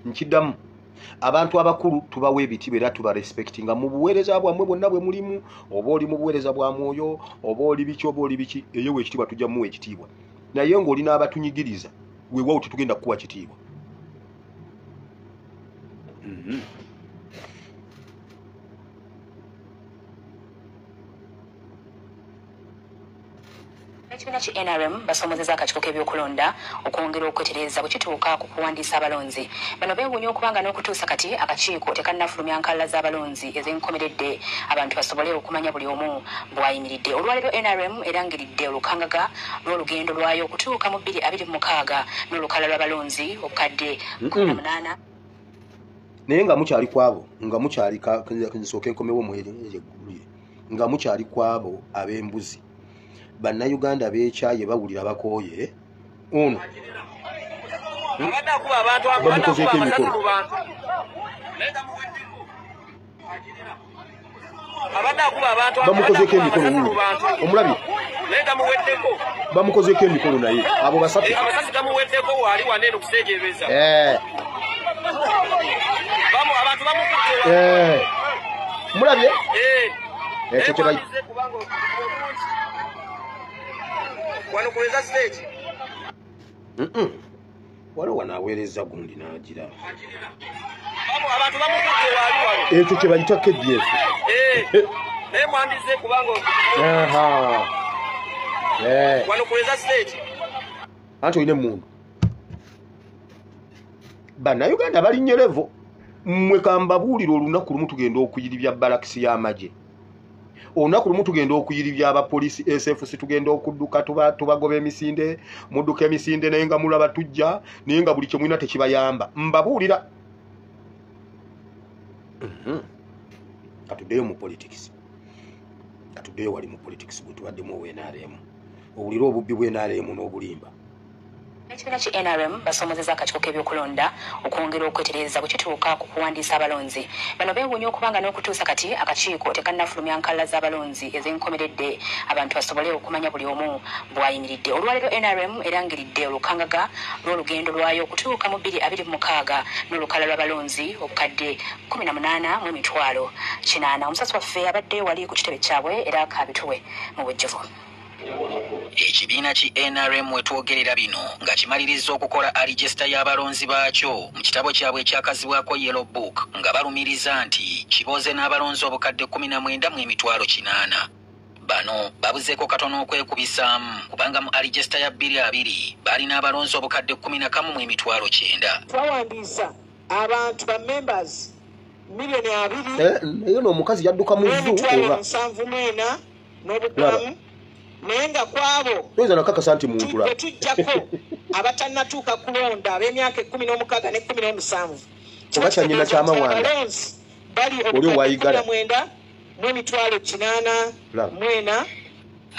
Nkiddamu, abantu abakulu tubawa ebitiibwa era tuba respectinga mu buweereza bwammwe bwonna bwe mulimu, oba oli mu buweereza bwa mwoyo, oba oli biki, oba oli biki, eyo ekitiibwa tujja muwa ekitiibwa. Naye ng'olina abatunyigiriza, weewaawo tetugenda kukuwa kitiibwa. Ekibiina ki NRM basomozeza akakiiko k'ebyokulonda okwongera okwetereeza bwe kituuka ku kuwandiisa abalonzi. Bano beewuunya okubanga n'okutuusa kati akakiiko tekannafulumya nkalala z'abalonzi ez'enkomeredde abantu basobole okumanya buli omu bw'ayimiridde. Olwaleero NRM erangiridde olukangaga lw'olugendo lwayo okutuuka mu 2026 n'olukalala lw'abalonzi obukadde 18. Naye nga mukyali kwabo, nga mukyali, nsooke nkomewo mweggulu, nga mukyali kwabo ab'embuzi, Bannayuganda beekyaye, bawulira bakooye. Ono bamukozeeko emikolo. Bamukozeeko emikolo wuuyo, omulabye, bamukozeeko emikolo. Naye abo basatu, mulabye ekyo kye bayita. Wano kuweza stage. Waliwo wanaaweereza gundi n'agira. Abantu bamukutte wali wano. Ekyo kye bayita KDF. Naye mwandize kubanga wano kuweza stage. Anti olina emmundu. Bannayuganda balinnye level. Mmwe kambabuulira, olunaku lumu tugenda okuyiribya balakisi y'amagye, olunaku lumu tugenda okuyiribya abapoliisi SFC, tugenda okudduka tubagoba emisinde, mudduka emisinde naye nga mulaba tujja, naye nga buli kyemulina tekibayamba. Mbabuulira. Katuddeyo mu politics, katuddeyo wali mu politics bwe tubaddemu owa NRM, owulire obubbi bwa NRM n'obulimba. Ekibiina ki NRM basomozeza akakiiko k'ebyokulonda okwongera okwetereeza bwe kituuka ku kuwandiisa abalonzi. Bano beewuunya okubanga n'okutuusa kati akakiiko tekannafulumya nkalala z'abalonzi ez'enkomeredde abantu basobole okumanya buli omu bw'ayimiridde. Olwaleero NRM erangiridde olukangaga lw'olugendo lwayo okutuuka mu 2026 n'olukalala lw'abalonzi obukadde 18 mu emitwalo 80. Omusasi waffe abaddeyo wali ku kitebe kyabwe era kaabituwe mu bujjuvu. Ekibiina ki NRM wetwogerera bino nga kimaliriza okukola alijesita y'abalonzi baakyo mu kitabo kyabwe ekyakazibwako Yellow Book, nga balumiriza nti kiboze n'abalonzi obukadde 19 mu emitwalo 8. Bano babuzeeko katono okwekubisaamu, kubanga mu alijesita ya 2020 baalina abalonzi obukadde 11 mu emitwalo 90. Twawandiisa abantu ba members miliyoni 2 Naye n'omukazi yadduka mu zoo. N'emitwalo Oba 74 n'obukamu, naye nga kwabo toyinza nakakasa nti muntu la bwe tujjako abatannatuuka kulonda ab'emyaka 16 ne 17, Oba kyanyina kyamawanda. Abalonzi bali Oli obukadde owayigala. 19 mu emitwalo 8 Laba. mu ena.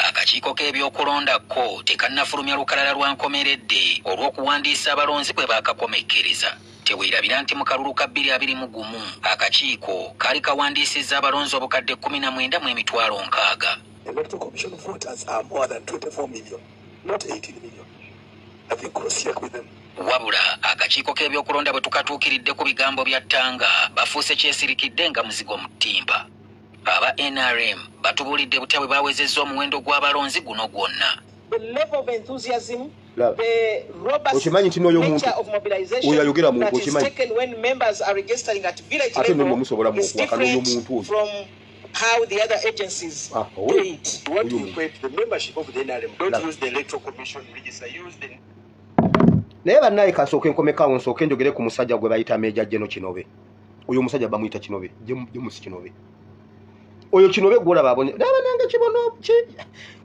Akakiiko k'ebyokulonda ko tekannafulumya lukalala lwa nkomeredde olw'okuwandiisa abalonzi bwe baakakomekkereza. Teweerabira nti mu kalulu ka 2021 akakiiko kaali kawandiisizza abalonzi obukadde 19 mu emitwalo 60. Electoral Commission voters are more than 24 million, not 18 million. I think cross-check with them. Wabula akakiiko k'ebyokulonda bwe tukatuukiridde ku bigambo bya ttanga, bafuuse kyesirikidde nga muzigo mu ttimba. Aba NRM batubuulidde butya bwe bawezezza omuwendo gw'abalonzi guno gwonna. The level of enthusiasm, Laba. the robust Okimanyi nti n'oyo muntu nature of mobilization oyo ayogera muntu, that is okimanyi. taken when members are registering at village Ate nno level musobola is muokuwakana oyo different muntu oyo. from how the other agencies Ah, do oyo. it. You want to Oyo. equate the membership of the NRM. Don't Laba. use the Electoral Commission register. Use the Naye bannaye, kasooke nkomekaawo, nsooke njogere ku musajja gwe bayita Major General Kinobe. Oyo omusajja bamuyita Kinobe, James Kinobe. Oyo Kinobe gwolaba abonye, naye bannange, kibono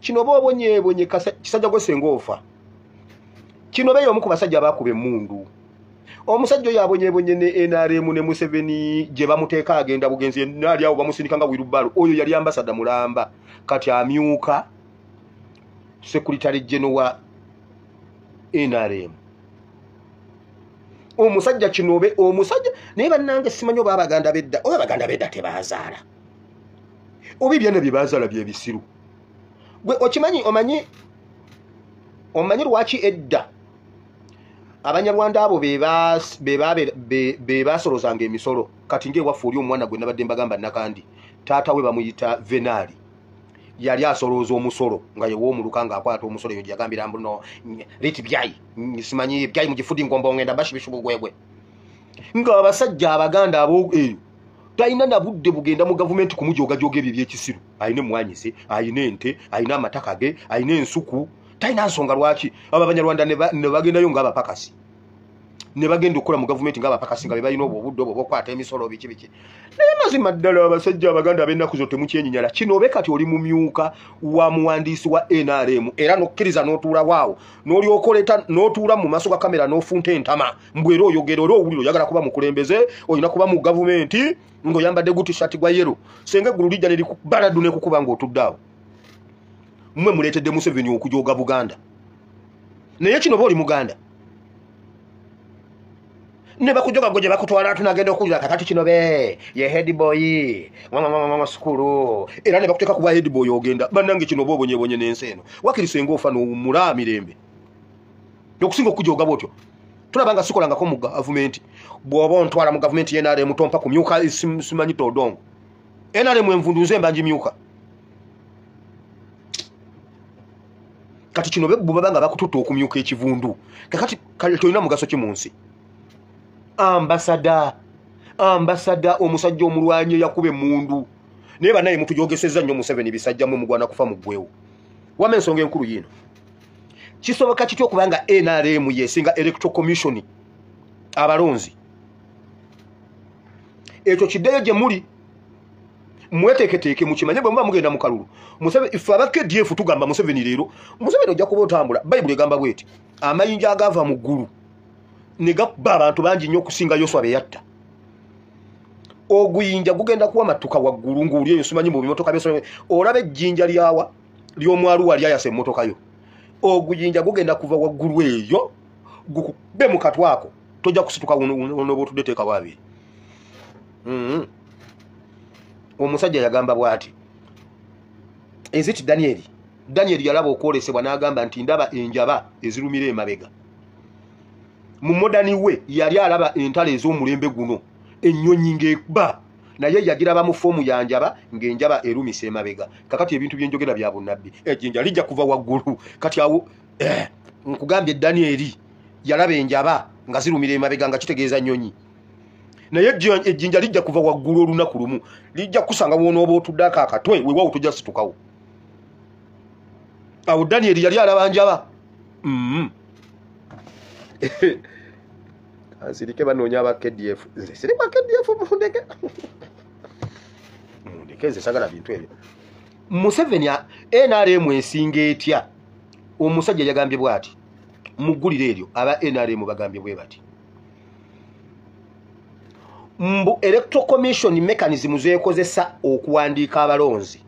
Kinobe obonyeebonye kisajja gwe senga ofa. Kinobe y'omu ku basajja abakuba emmundu. Omusajja oyo abonyeebonye ne NRM ne Museveni gye bamuteeka agenda bugenzi, naali awo bamusindika nga wheelbarrow. Oyo yali ambassador mulamba, kati amyuka secretary general wa NRM. Omusajja Kinobe, omusajja, naye bannange, simanyi oba abaganda bedda, oba abaganda bedda tebazaala, oba ebyana bye bazaala byebisiru. Gwe okimanyi, omanyi lwaki edda Abanyarwanda abo be basolozanga emisolo? Kati ngaewaffe oli omwana gwe nabadde mbagamba Nakandi, taata we bamuyita Venaali, yali asolooza omusolo nga yewoomuluka ng'akwata omusolo. Eyo gyeyagambira mbu no liti byayi, simanyi byayi mugifudi ngomba ongenda bashibishubugwegwe, ng'abasajja Abaganda abo eyo talina na budde bugenda mu gavumenti kumujoogajoga ebyo ebyekisiru. Alina emwanyize, alina ente, alina amataka ge, alina ensuku. Talina nsonga lwaki abo Abanyarwanda ne bagendayo ng'abapakasi, ne bagenda okukola mu gavumenti ng'abapakasi, nga be balina obwo obudde obwo bokwata emisolo biki biki. Naye mazima ddala abasajja Abaganda ab'ennaku zo temukyenyinyala. Kino obe kati oli mumyuka wa muwandiisi wa NRM, era n'okkiriza n'otuula waawo n'olyoka oleeta n'otuula mu maaso ga kamera n'ofunta entama mbw era oyogera, era owulira oyagala kuba mukulembeze, olina kuba mu gavumenti ng'oyambadde guti-shirt gwa yellow. Senga eggulu lijja ne likubaladdu ne kukuba ng'otudde awo. Mmwe muleetedde Museveni okujooga Buganda. Naye kino oba oli Muganda ne bakujoga gwe gye bakutwala, tunagenda okuwulira kakati kino be ye head boy mama sukulu, era ne bakuteeka ku bwa head boy ogenda. Bannange kino oba obonyebonye n'ensi eno, wakiri senga ofa n'owummula mirembe okusinga okujoga bwotyo. Tulaba nga sikolangako mu gavumenti. Bw'oba ontwala mu gavumenti y'NRM tompa kumyuka simanyi todongo. NRM envundu nze mba ngimyuka. Kati kino bwe baba nga bakututta okumyuka ekivundu, kakati kale tolina mugaso ki mu nsi? Ambasada, ambasada omusajja omulwanyi eyakuba emmundu. Naye bannaye mutujogesezza nnyo Museveni, bisajja mmwe mugwana kufa muggwewo. Wamma ensonga enkulu yiino, kisoboka kitya okuba nga NRM yesinga Electoral Commission abalonzi? Ekyo kiddeyo gye muli, mweteeketeeke mukimanye bwe muba mugenda mu kalulu. Ife aba KDF tugamba Museveni leero, Museveni ojja kuba otambula. Bayibuli egamba bweti, amayinja agaava mu ggulu ne gakuba abantu bangi nnyo okusinga Yoswa be yatta. Oguyinja gugenda kuwa matuka waggulu ng'oli eyo simanyi mu bimotoka by'essomero, olaba ejjinja lyawa ly'omwaluwa lyayasa emmotoka yo. Oguyinja gugenda kuva waggulu eyo gukube mu katwako, tojja kusituka n'oba otudde teekawo abiri. Omusajja yagamba bw'ati, eziti Danieli. Danieli yalaba okwolesebwa n'agamba nti ndaba enjaba ezirumira emabega. Mu modani we yali alaba entalo ez'omulembe guno, ennyonyi ng'ekuba, naye yagiraba mu foomu ya njaba ng'enjaba erumisa emabega. Kakati ebintu byenjogera bya bunnabbi, ejjinja lijja kuva waggulu. Kati awo nkugambye Danieli yalaba enjaba nga zirumira emabega nga kitegeeza nnyonyi, naye ejjinja lijja kuva waggulu olunaku lumu, lijja kusanga w'onooba otuddako akatwe, weewaawo tojja situkawo. Awo Danieli yali alaba njaba. Ansirike banoonya aba KDF. Nze siri wa KDF, mundeke. Mundeke, nze sagala bintu ebyo. Museveni NRM ensinga etya? Omusajja yagambye bw'ati, mu ggulire eryo aba NRM bagambye bwe bati, mbu Electoral Commission mechanism zeekozesa okuwandiika abalonzi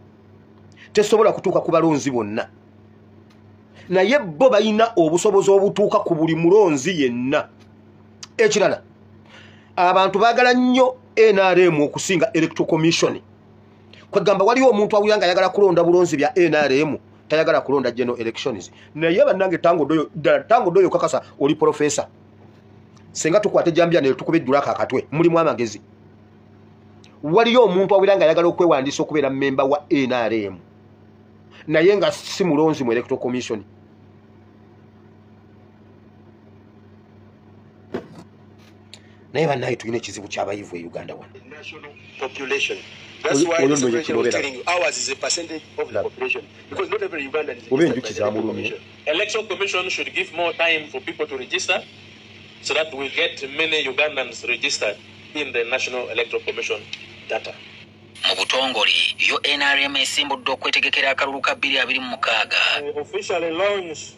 tesobola kutuuka ku balonzi bonna, naye bo balina obusobozi obutuuka ku buli mulonzi yenna. Ekirala, abantu baagala nnyo NRM okusinga Electoral Commission. Kwegamba waliwo omuntu awulira nga ayagala kulonda bulonzi bya NRM, tayagala kulonda general elections. Naye bannange Tango Doyo, ddala Tango Doyo kakasa oli professor. Senga tukwate jambia ne tukube eddulako akatwe, mulimu amagezi. Waliyo omuntu awulira nga ayagala okwewandiisa okubeera memba wa NRM, naye nga si mulonzi mu Electoral Commission. Naye bannaye tulina ekizibu ky'abayivu e Uganda wano. National population. That's why Oyo the nno ye president was Kilobeera. telling you ours is a percentage of the population because not every Ugandan is Oba registered enjuki by the Electoral zamulumye. Commission. Electoral Commission should give more time for people to register so that we get many Ugandans registered in the National Electoral Commission data. Mu butongole yo NRM esimbudde okwetegekera akalulu ka 2026. We officially launch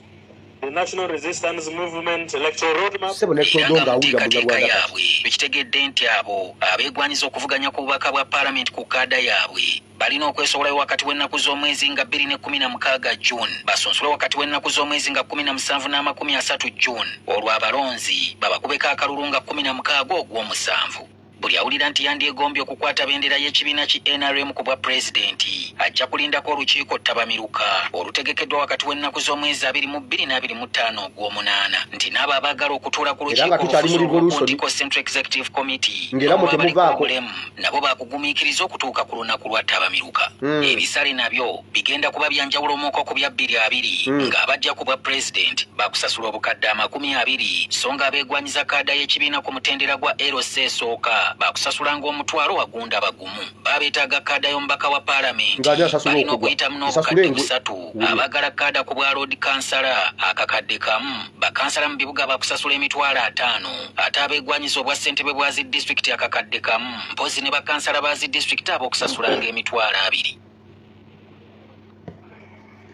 the National Resistance Movement Electoral Roadmap. Ssebo ne Era Todongo nga mu awulira nteekateeka Munyarwanda kati. yaabwe bikitegedde nti abo abeegwanyiza okuvuganya ku bubaka bwa paalamenti ku kaada yaabwe balina okwesowolayo wakati w'ennaku z'omwezi nga 2 ne 16 June, basunsule wakati w'ennaku z'omwezi nga 17 n'amakumi 30 June, olwo abalonzi babakubeko akalulu nga 16 ogw'omusanvu. Buli awulira nti yandyegombye okukwata bendera y'ekibiina ki NRM ku bwa pulezidenti ajja kulindako olukiiko ttabamiruka olutegekeddwa wakati w'ennaku z'omwezi 22 n'25 ogw'omunaana, nti n'abo abaagala okutuula ku Era nga lukiiko tukyali mu olufuzi revolution. olw'okuntiko Central Executive Committee Ng'era mwe n'olw'abaliko temuvaako. obulemu nabo baakugumiikiriza okutuuka ku lunaku lwa ttabamiruka. Ebisale nabyo bigenda kuba bya njawulo muko ku bya 2020, ng'abajja ku bwa pulezidenti bakusasula obukadde 20, so nga abeegwanyiza kaada y'ekibiina ku mutendera gwa LC esooka Kansala bakusasulanga omutwalo wagunda bagumu. Babeetaaga kaada y'omubaka wa paalamenti balina okuyitamu n'obukadde 3. Abaagala kaada ku bwa Lord Kansala akakadde kamu. Bakansala mu bibuga bakusasula emitwalo 5. Ate abeegwanyiza obwa ssentebe bwa zi disitulikiti akakadde kamu. Mpozzi ne bakansala ba zi disitulikiti ab'okusasulanga emitwalo 2.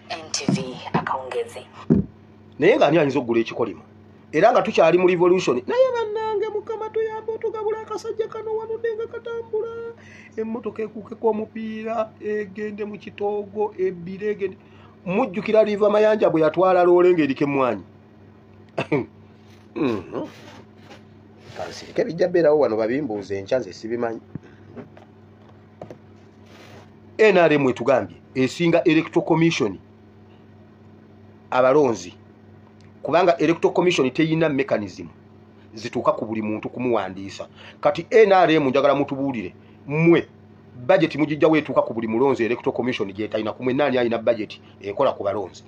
NTV akawungezi. Naye nga ani ayinza okugula ekikolimo? Era nga tukyali mu revolution. Naye bannange Mukama tuyambe otugabula akasajja kano wanudde nga katambula. Emmotoka ekuukeko omupiira egende mu kitoogo ebbire egende. Mujjukira Riva Mayanja bwe yatwala loole ng'eriko emmwanyi. Kansirike bijja bbeerawo wano babimbuuze enkya nze sibimanyi. NRM etugambye esinga Electoral Commission abalonzi, kubanga Electoral Commission teyina mechanism zituuka ku buli muntu kumuwandiisa. Kati NRM njagala mutubuulire mmwe budget mugijjawo etuuka ku buli mulonzi Electoral Commission gy'etalina? Kumwe nani alina budget ekola ku balonzi?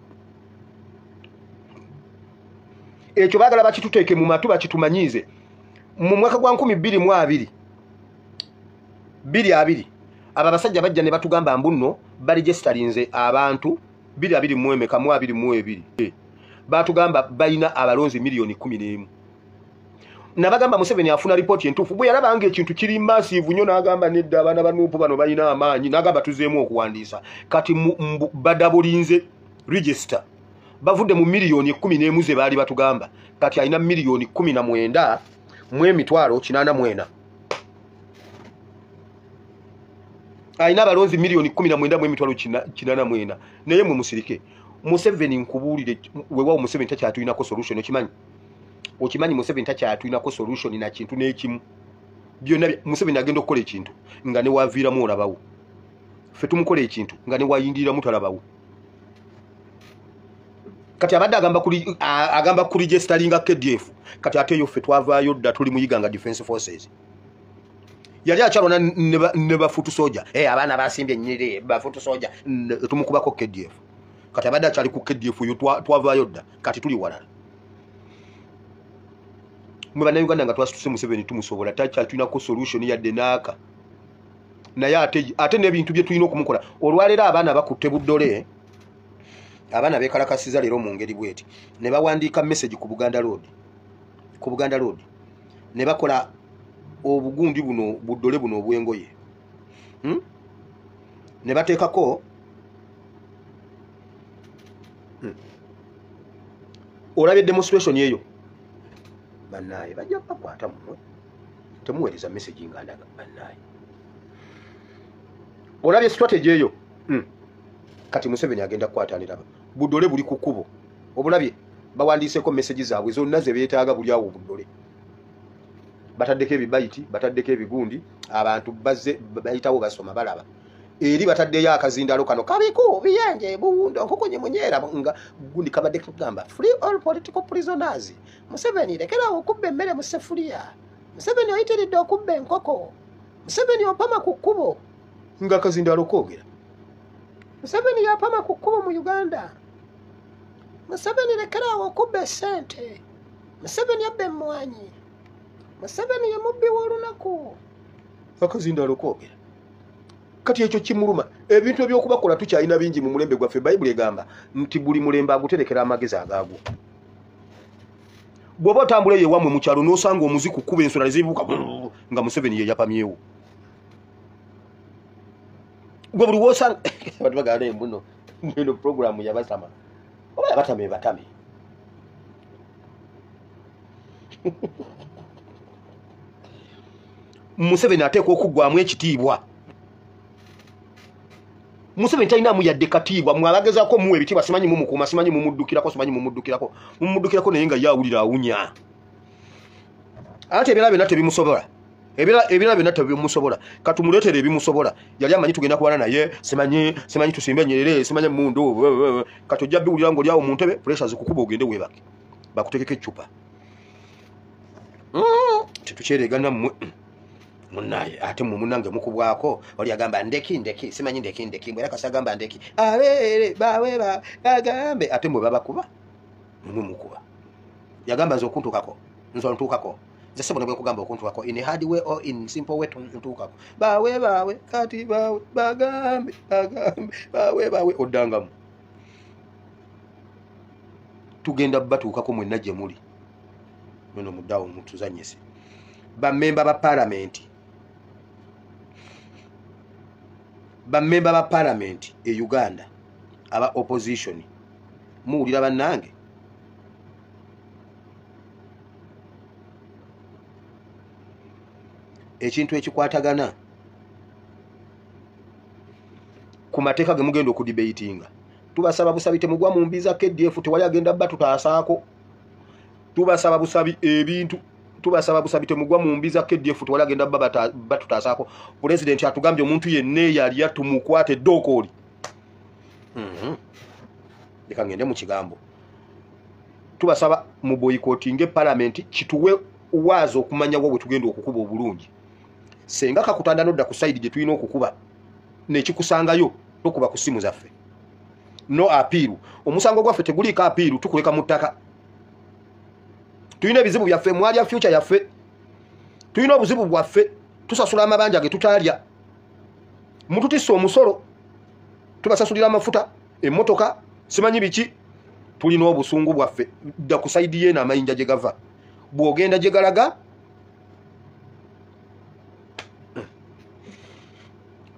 Ekyo baagala bakituteeke mu matu bakitumanyiize. Mu mwaka gwa 2022 2020 abo abasajja bajja ne batugamba mbu nno baregistarinze abantu 2022 batugamba balina abalonzi miliyoni 11. Nabagamba Museveni afuna ripooti entuufu bwe yalaba nga ekintu kiri massive nnyo n'agamba nedda abaana ba Nuupu bano balina amaanyi, n'agamba tuzeemu okuwandiisa. Kati badabulinze register bavudde mu miliyoni 11 ze baali batugamba, kati alina miliyoni 19 mu emitwalo 84. Alina abalonzi miliyoni 19 mu emitwalo 84. Naye mwe musirike. Museveni nkubuulire, weewaawo Museveni takyatulinako solution. Okimanyi? Okimanyi Museveni takyatulinako solution na kintu n'ekimu. Byonna Museveni agenda okukola ekintu nga ne waviiramu olabawo. Ffe tumukola ekintu nga ne wayingiriramu talabawo. Kati abadde agamba ku registeringa KDF. Kati ate eyo ffe twavaayo dda tuli mu Uganda Defense Forces. Yali akyalwana ne bafutu soja. Abaana basimbye ennyiriri bafutu soja tumukubako KDF. Kati abadde akyali ku KDF oyo twavaayo dda, kati tuli walala. Mwe bannayuganda nga twasituse Museveni tumusobola, takyatulinako solution yadde n'aka. Naye ate n'ebintu bye tulina okumukola. Olwaleero abaana bakutte buddole, abaana beekalakasiza leero mu ngeri bw'eti. Ne bawandiika message ku Buganda Road. Ku Buganda Road. Ne bakola obugundi buno, buddole buno obw'engoye. Ne bateekako olabye demonstration eyo. Bannaye bajja bakwata mmwe. Temuweereza message nga ndaga bannaye. Olabye strategy eyo. Kati Museveni agenda kukwatanira. Buddole buli ku kkubo. Obulabye bawandiiseko message zaabwe zonna ze beetaaga buli awo obuddole. Bataddeko ebibayiti, bataddeko ebigundi, abantu bazze bayitawo basoma balaba. Eri bataddeyo akazindaalo kano kabiko biyenje buwundo nkukunye munyeera nga gundi kabadde kugamba free all political prisoners. Museveni lekera okubba emmere mu sefuliya. Museveni oyitiridde okubba enkoko. Museveni opama ku kkubo. Nga akazindaalo koogera. Museveni yapama ku kkubo mu Uganda. Museveni lekera okubba essente. Museveni abba emmwanyi. Museveni ye mubbi w'olunaku. Akazindaalo koogera. Kati ekyo kimuluma. Ebintu ebyokubakola tukyalina bingi mu mulembe gwaffe. Bayibuli egamba nti buli mulembe aguterekera amagezi agaagwo. Bw'oba otambula eyo ewammwe mu kyalo n'osanga omuziku kuba ensolo ne zibuuka nga Museveni ye yapamyewo. Gwe buli w'osanga abantu bagamba naye mbuno eno puroguramu yabasama. Oba yabatama ebatame. Museveni ateekwa okuggwamu ekitiibwa. Museveni talinamu yadde katiibwa. Mwe abagezaako muwa ebitiibwa simanyi mumukuuma, simanyi mumuddukirako, simanyi mumuddukirako. Mumuddukirako naye nga ye awulira awunya. Ate ebirala byonna tebimusobola. Ebirala byonna tebimusobola. Katumuleetere ebimusobola. Yali amanyi tugenda kubana naye, simanyi tusimbe Nyerere, simanyi emmundu. Kati ojja biwulira ng'oli awo mu ntebe, pressure zikukuba ogende weebake. Bakuteekeko eccupa. Tetukyereegana mmwe. Munnaye ate mmwe munnange mukubwako oli agamba ndeki ndeki simanyi ndeki ndeki mbwe era kasi agamba ndeki abeere bawe bagambe ate mmwe babakuba mmwe mukuba. Yagamba nze okuntuukako nze ontuukako Nze sebo ne bwekugamba okuntuukako in a hard way or in simple way ntuukako. Bawe bawe kati bawe bagambe bagambe bawe bawe oddangamu. Tugenda batuukako mwenna gye muli. Muno muddawo mutuzannyise. Bammemba ba palamenti. Bammemba ba palamenti e Uganda aba opposition muwulira bannange. Ekintu ekikwatagana ku mateeka ge mugenda okudibeyitinga, tubasaba busabi temugwa mu mbi za KDF, tewali agenda batutaasaako. Tubasaba busabi ebintu, tubasaba busabi temugwa mu mbi za KDF, tewali agenda batutaasaako. Pulezidenti atugambye omuntu yenna eyali tumukwate ddokooli. Leka ngende mu kigambo. Tubasaba mu boycottinge palamenti kituwe waazo okumanya wa bwe tugenda okukuba obulungi. Senga kakutanda nodda ku side gye tulina okukuba nekikusangayo tokuba ku ssimu zaffe. No apiiru. Omusango gwaffe teguliiko apiiru, tukuleka mu ttaka. Tulina ebizibu byaffe, mwalya future yaffe. Tulina obuzibu bwaffe, tusasula amabanja ge tutalya. Mututisse omusolo, tubasasulira amafuta, emmotoka, simanyi biki. Tulina obusungu bwaffe. Dda ku side yeeno amayinja gye gava. Bw'ogenda gye galaga,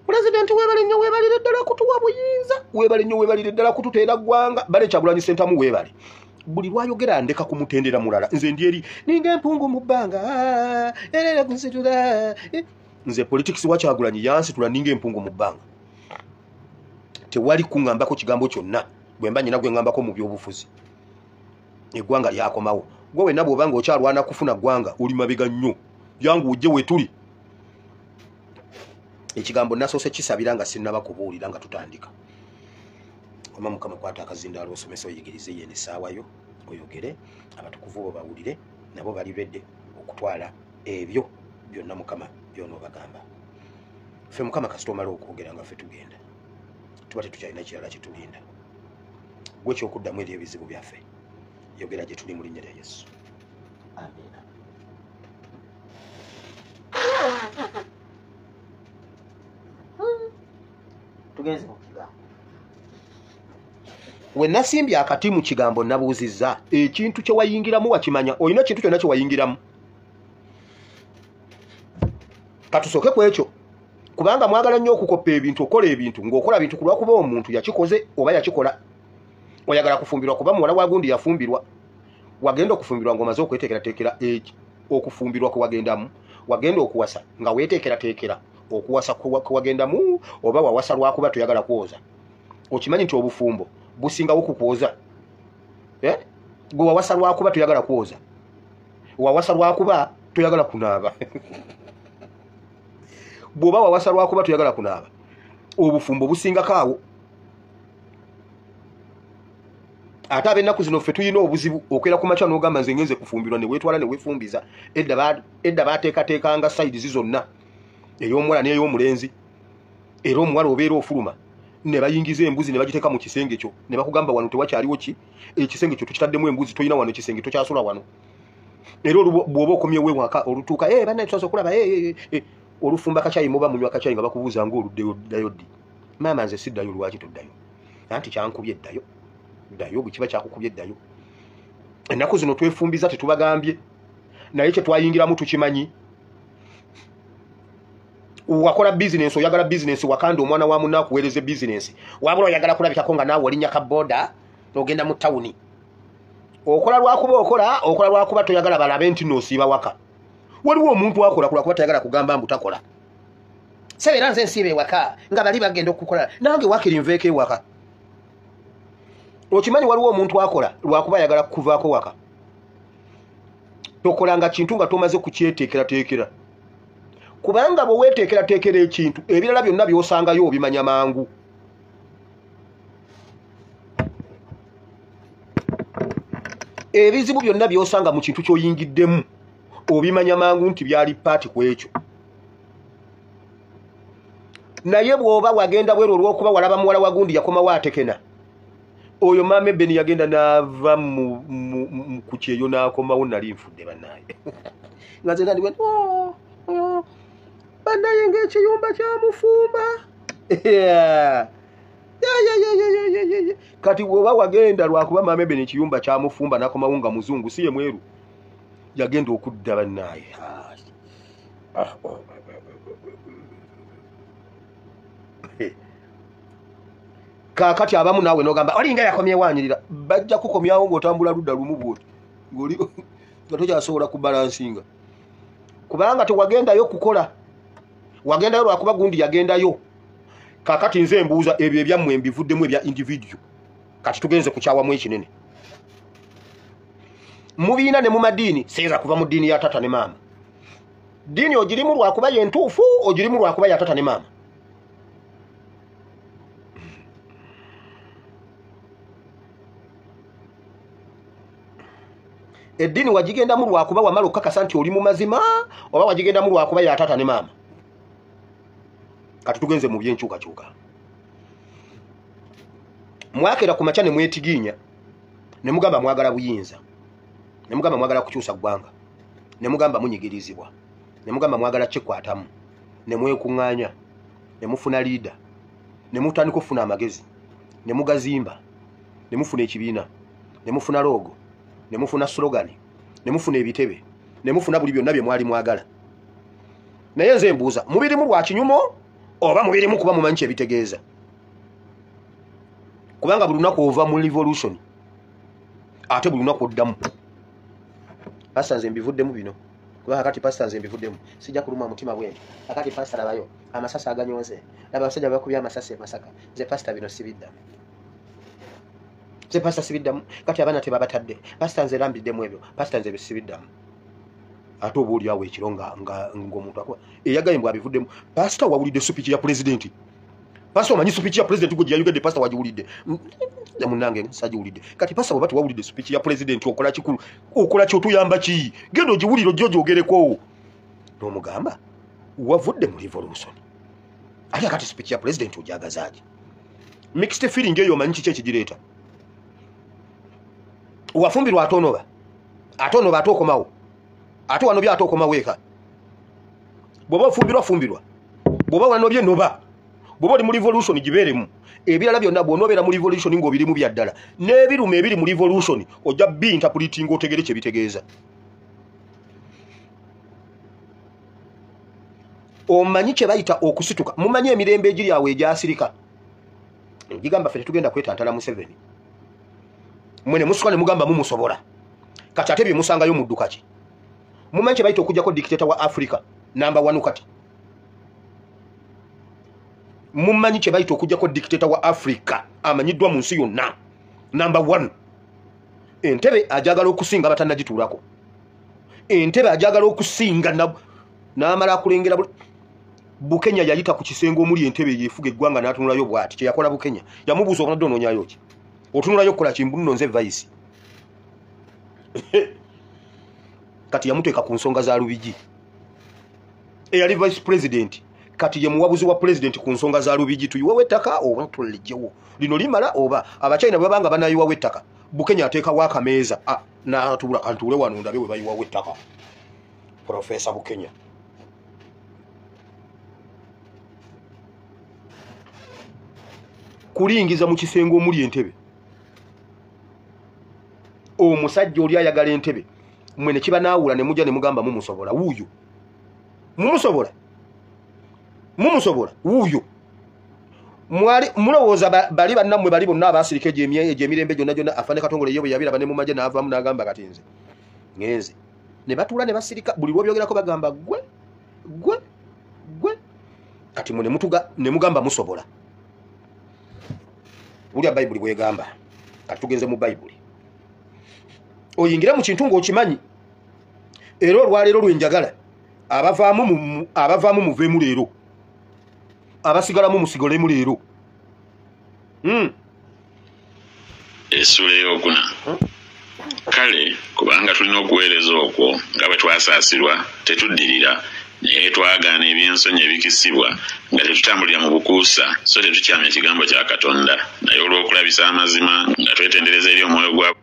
pulezidenti weebale nnyo, weebalire ddala kutuwa buyinza, weebale nnyo, weebalire ddala kututeera ggwanga. Bale Kyagulanyi Ssentamu weebale. Buli lwayogera ndeka kumutendera mulala. Nze ndi eri ninga empungu mu bbanga, erera kunsitula. Nze politics wa Kyagulanyi yansitula ninga empungu mu bbanga. Tewali kuŋŋambako kigambo kyonna bwe mba nnyina gwe ŋŋambako mu byobufuzi. Eggwanga lyakomawo. Gwe wenna bw'oba ng'okyalwana kufuna ggwanga oli mabega nnyo. Jangu ojje we tuli. Ekigambo nasoose kisabira nga sinnaba kubuulira nga tutandika. Oma Mukama kwata akazindaalo osomese oyigirize yeno essaawa yo oyogere abatukuvu bo bawulire nabo bali redde okutwala ebyo byonna Mukama by'onoobagamba. Ffe Mukama kasita omala okwogera nga ffe tugenda, tuba tetukyalina kirala kye tulinda. Gwe ky'okuddamu eri ebizibu byaffe, yogera gye tuli mu linnya lya Yesu. Amiina. Tugenze mu kigambo. We nasimbye akati mu kigambo nabuuzizza ekintu kye wayingiramu wakimanya, olina ekintu kyonna kye wayingiramu. Katusooke ku ekyo, kubanga mwagala nnyo okukoppa ebintu, okola ebintu ng'okola bintu ku lwakuba omuntu yakikoze oba yakikola. Oyagala kufumbirwa kuba muwala wa gundi yafumbirwa. Wagenda okufumbirwa ng'omaze okweteekerateekera okufumbirwa kwe wagendamu. Wagenda okuwasa nga weeteekerateekera okuwasa kwe wagendamu, oba wawasa lwakuba toyagala kwoza. Okimanyi nti obufumbo busingawo kukwoza. Gwe wawasa lwakuba toyagala kwoza, wawasa lwakuba toyagala kunaaba. Bw'oba wawasa lwakuba toyagala kunaaba, obufumbo busingako awo. Ate ab'ennaku zino ffe tulina obuzibu okwera ku makya n'ogamba nze ngenze kufumbirwa, ne weetwala ne weefumbiza. Edda baateekateekanga sayidizi zonna, ey'omuwala n'ey'omulenzi. Era omuwala obeera ofuluma ne bayingiza embuzi ne bagiteeka mu kisenge kyo, ne bakugamba wano tewakyaliwo ki, ekisenge kyo tukitaddemu embuzi, tolina wano ekisenge, tokyasula wano. Era bw'oba okomyewo ewaka olutuuka, bannaye tusobola okulaba olufumba kacyayi, muba munywa kacyayi nga bakubuuza ng'oluddeyo ddayo ddi. Maama nze siddayo. Lwaki toddayo? Anti kyankubye ddayo. Ddayo bwe kiba kyakukubye ddayo. Ennaku zino twefumbiza tetubagambye, naye kye twayingiramu tukimanyi. Wakola bizinensi, oyagala bizinensi, wakanda omwana wa munna akuweereza bizinensi, wabula oyagala kulabikako nga naawe olinnya kabbooda n'ogenda mu tawuni. Okola lwakuba okola, okola lwakuba toyagala balabe nti n'osiiba waka. Waliwo omuntu akola kulwakuba tayagala kugamba mbu takola. Sebeera nze nsiiba ewaka nga bali bagenda okukola, nange waakiri nveeko ewaka. Okimanyi waliwo omuntu akola lwakuba ayagala kuvaako waka. Tokolanga kintu nga tomaze kukyeteekerateekera, kubanga bwe weeteekerateekera ekintu ebirala byonna by'osangayo obimanya mangu. Ebizibu byonna by'osanga mu kintu ky'oyingiddemu obimanya mangu nti byali paati ku ekyo. Naye bw'oba wagenda bweru olw'okuba walaba muwala wa gundi yakomawo atekena, oyo maama Ebeni yagenda n'ava ku kyeyo n'akomawo, nali nfudde bannaaye. Nga nze nandi bannaye ng'ekiyumba kyamufumba. Kati bw'oba wagenda lwakuba Maama Ebeni ekiyumba kyamufumba n'akomawo nga muzungu, si ye mweru, yagenda okudda bannaye. Kaakati abamu naawe n'ogamba olinga yakomyewo anyirira, bajja kukomyawo ng'otambula ludda lumu bw'oti ng'oli nga tokyasobola kubalansinga, kubanga tewagendayo kukola, wagendayo lwakuba gundi yagendayo. Kaakati nze mbuuza ebyo ebyammwe mbivuddemu ebya individual, kati tugenze ku kyawamu ekinene. Mubiina ne mu madiini, seera kuva mu ddiini ya tata ne maama. Ddiini ogirimu lwakuba ye ntuufu, ogirimu lwakuba ya tata ne maama. Eddiini wagigendamu lwakuba wamala okukakasa nti oli mu mazima, oba wagigendamu lwakuba ya tata ne maama. Kati tugenze mu byenkyukakyuka. Mwakera ku makya ne mwetiginya, ne mugamba mwagala buyinza, ne mugamba mwagala kukyusa ggwanga, ne mugamba munyigirizibwa, ne mugamba mwagala kikwatamu, ne mwekuŋŋaanya, ne mufuna leader, ne mutandika okufuna amagezi, ne mugazimba, ne mufuna ekibiina, ne mufuna logo, ne mufuna slogan, ne mufuna ebitebe, ne mufuna buli byonna bye mwali mwagala. Naye nze mbuuza, mubirimu lwa kinyumo oba mubirimu kuba mumanyi kyebitegeeza? Kubanga buli lunaku ova mu revolution, ate buli lunaku oddamu. Pastor nze mbivuddemu bino, kubanga kati pastor nze mbivuddemu, sijja kuluma mutima bwenti. Akati pastor labayo amasasi aganyonze, laba abasajja bakubye amasasi e Masaka, nze pastor bino sibiddamu, nze pastor sibiddamu. Kati abaana tebabatadde, pastor nze rambiddemu ebyo, pastor nze sibiddamu. Ate oba oli awo ekiro ng'omuntu akuba eyagambye mbw abivuddemu. Pastor wawulidde speech ya pulezidenti? Pastor omanyi speech ya pulezidenti gwe gyeyayogedde? Pastor wagiwulidde? Munnange sagiwulidde. Kati pastor bw'oba tewawulidde speech ya pulezidenti okola kikulu, okola ki, otuyamba ki? Genda ogiwulire ojje ogyogereko. N'omugamba wavudde mu revolution, ate kati speech ya pulezidenti ogyagazaaki? Mixed feeling eyo omanyi kiki ekigireeta? Wafumbirwa ate onoba, ate onoba ate okomawo, ate wanobye ate okomawo eka. Bw'oba ofumbirwa fumbirwa, bw'oba wanobye noba, bw'oba oli mu revolution gibeeremu. Ebirala byonna bw'onoobeera mu revolution ng'obirimu bya ddala, n'ebiruma ebiri mu revolution ojja bi-interpretinga otegere kye bitegeeza. Omanyi kye bayita okusituka? Mumanyi emirembe egiri awo egyasirika gigamba ffe tetugenda kwetantala Museveni, mmwe ne musituka ne mugamba mumusobola. Kati ate bye musangayo mudduka ki? Mumanyi kye bayita okuggyako dictator wa Africa namba 1? Kati mumanyi kye bayita okuggyako dictator wa Africa amanyiddwa mu nsi yonna namba 1? Entebe ajagala okusinga batannagituulako, entebe ajagala okusinga n'amala akulengera. Bukenya yayita ku kisenge omuli entebe yeefuga eggwanga n'atunulayo bw'ati. Kye yakola Bukenya, yamubuuza obadde onoonyayo ki? Otunulayo okukola ki? Mbu nno nze vice. Kati yamuteeka ku nsonga za Lubigi, eyali vice president. Kati ye muwabuzi wa president ku nsonga za Lubigi, tuyiwewo ettaka oba tuliggyewo lino limala, oba Abachina bwe babanga banayiwawo ettaka. Bukenya ateekawo akameeza n'atuula, kantuule wano ndabe bwe bayiwawo ettaka. Profesa Bukenya kulingiza mu kisenge omuli entebe. Omusajja oli ayagala entebe, mmwe ne kibanaawula ne mujja ne mugamba mumusobola. Wuuyo mumusobola, mumusobola wuuyo. Mwali mulowooza bali bannammwe bali bonna abaasirika egy'emirembe gyonna gyonna. Afande Katongole ye bwe yabiraba ne mumagye n'avaamu n'agamba kati nze ngenze, ne batuula ne basirika. Buli lw'obyogerako bagamba gwe gwe gwe. Kati mwe ne mugamba musobola. Wulira Bayibuli bw'egamba. Kati tugenze mu Bayibuli, oyingire mu kintu ng'okimanyi. Era olwaleero lwe njagala abavaamu muveemu leero, abasigalamu musigalemu leero. Essuula ey'okuna. Kale kubanga tulina okuweereza okwo nga bwe twasaasirwa, tetuddirira, naye twagaana eby'ensonyi ebikisibwa, nga tetutambulira mu bukuusa, so tetukyamya ekigambo kya Katonda, naye olw'okulabisa amazima nga twetendereza eri omwoyo gwa.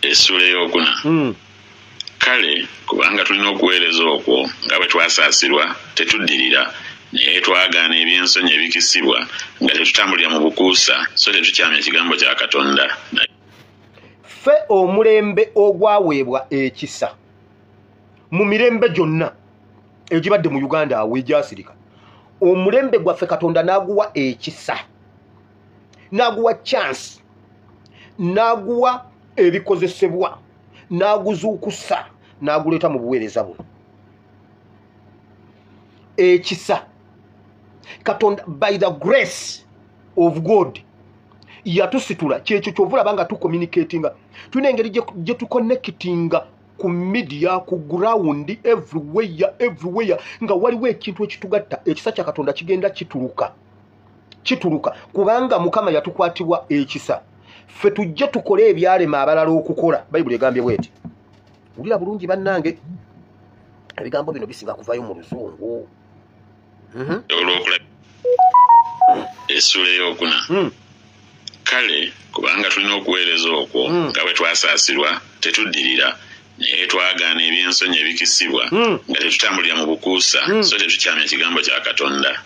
Essuula ey'okuna. Kale kubanga tulina okuweereza okwo nga bwe twasaasirwa, tetuddirira, naye twagaana eby'ensonyi ebikisibwa nga tetutambulira mu bukuusa, so tetukyamya kigambo kya Katonda. Ffe omulembe ogwaweebwa ekisa mu mirembe gyonna egibadde mu Uganda awo egyasirika, omulembe gwaffe Katonda n'aguwa ekisa, n'aguwa chance, n'aguwa ebikozesebwa, n'aguzuukusa, n'aguleeta mu buweereza buno. Ekisa Katonda by the grace of God yatusitula. Kyekyo kyova olaba nga tucommunicatinga, tulina engeri gye tuconnectinga ku media, ku ground, everywhere, everywhere nga waliwo ekintu ekitugatta. Ekisa kya Katonda kigenda kituluka, kituluka, kubanga Mukama yatukwatibwa ekisa. Ffe tujje tukole ebyalema abalala okukola. Bayibuli egambye bweti, wulira bulungi bannange, ebigambo bino bisinga kuvayo mu luzungu. Essuula ey'okuna. Kale kubanga tulina okuweereza okwo nga bwe twasaasirwa, tetuddirira, naye twagaana eby'ensonyi ebikisibwa nga tetutambulira mu bukuusa, so tetukyamya kigambo kya Katonda.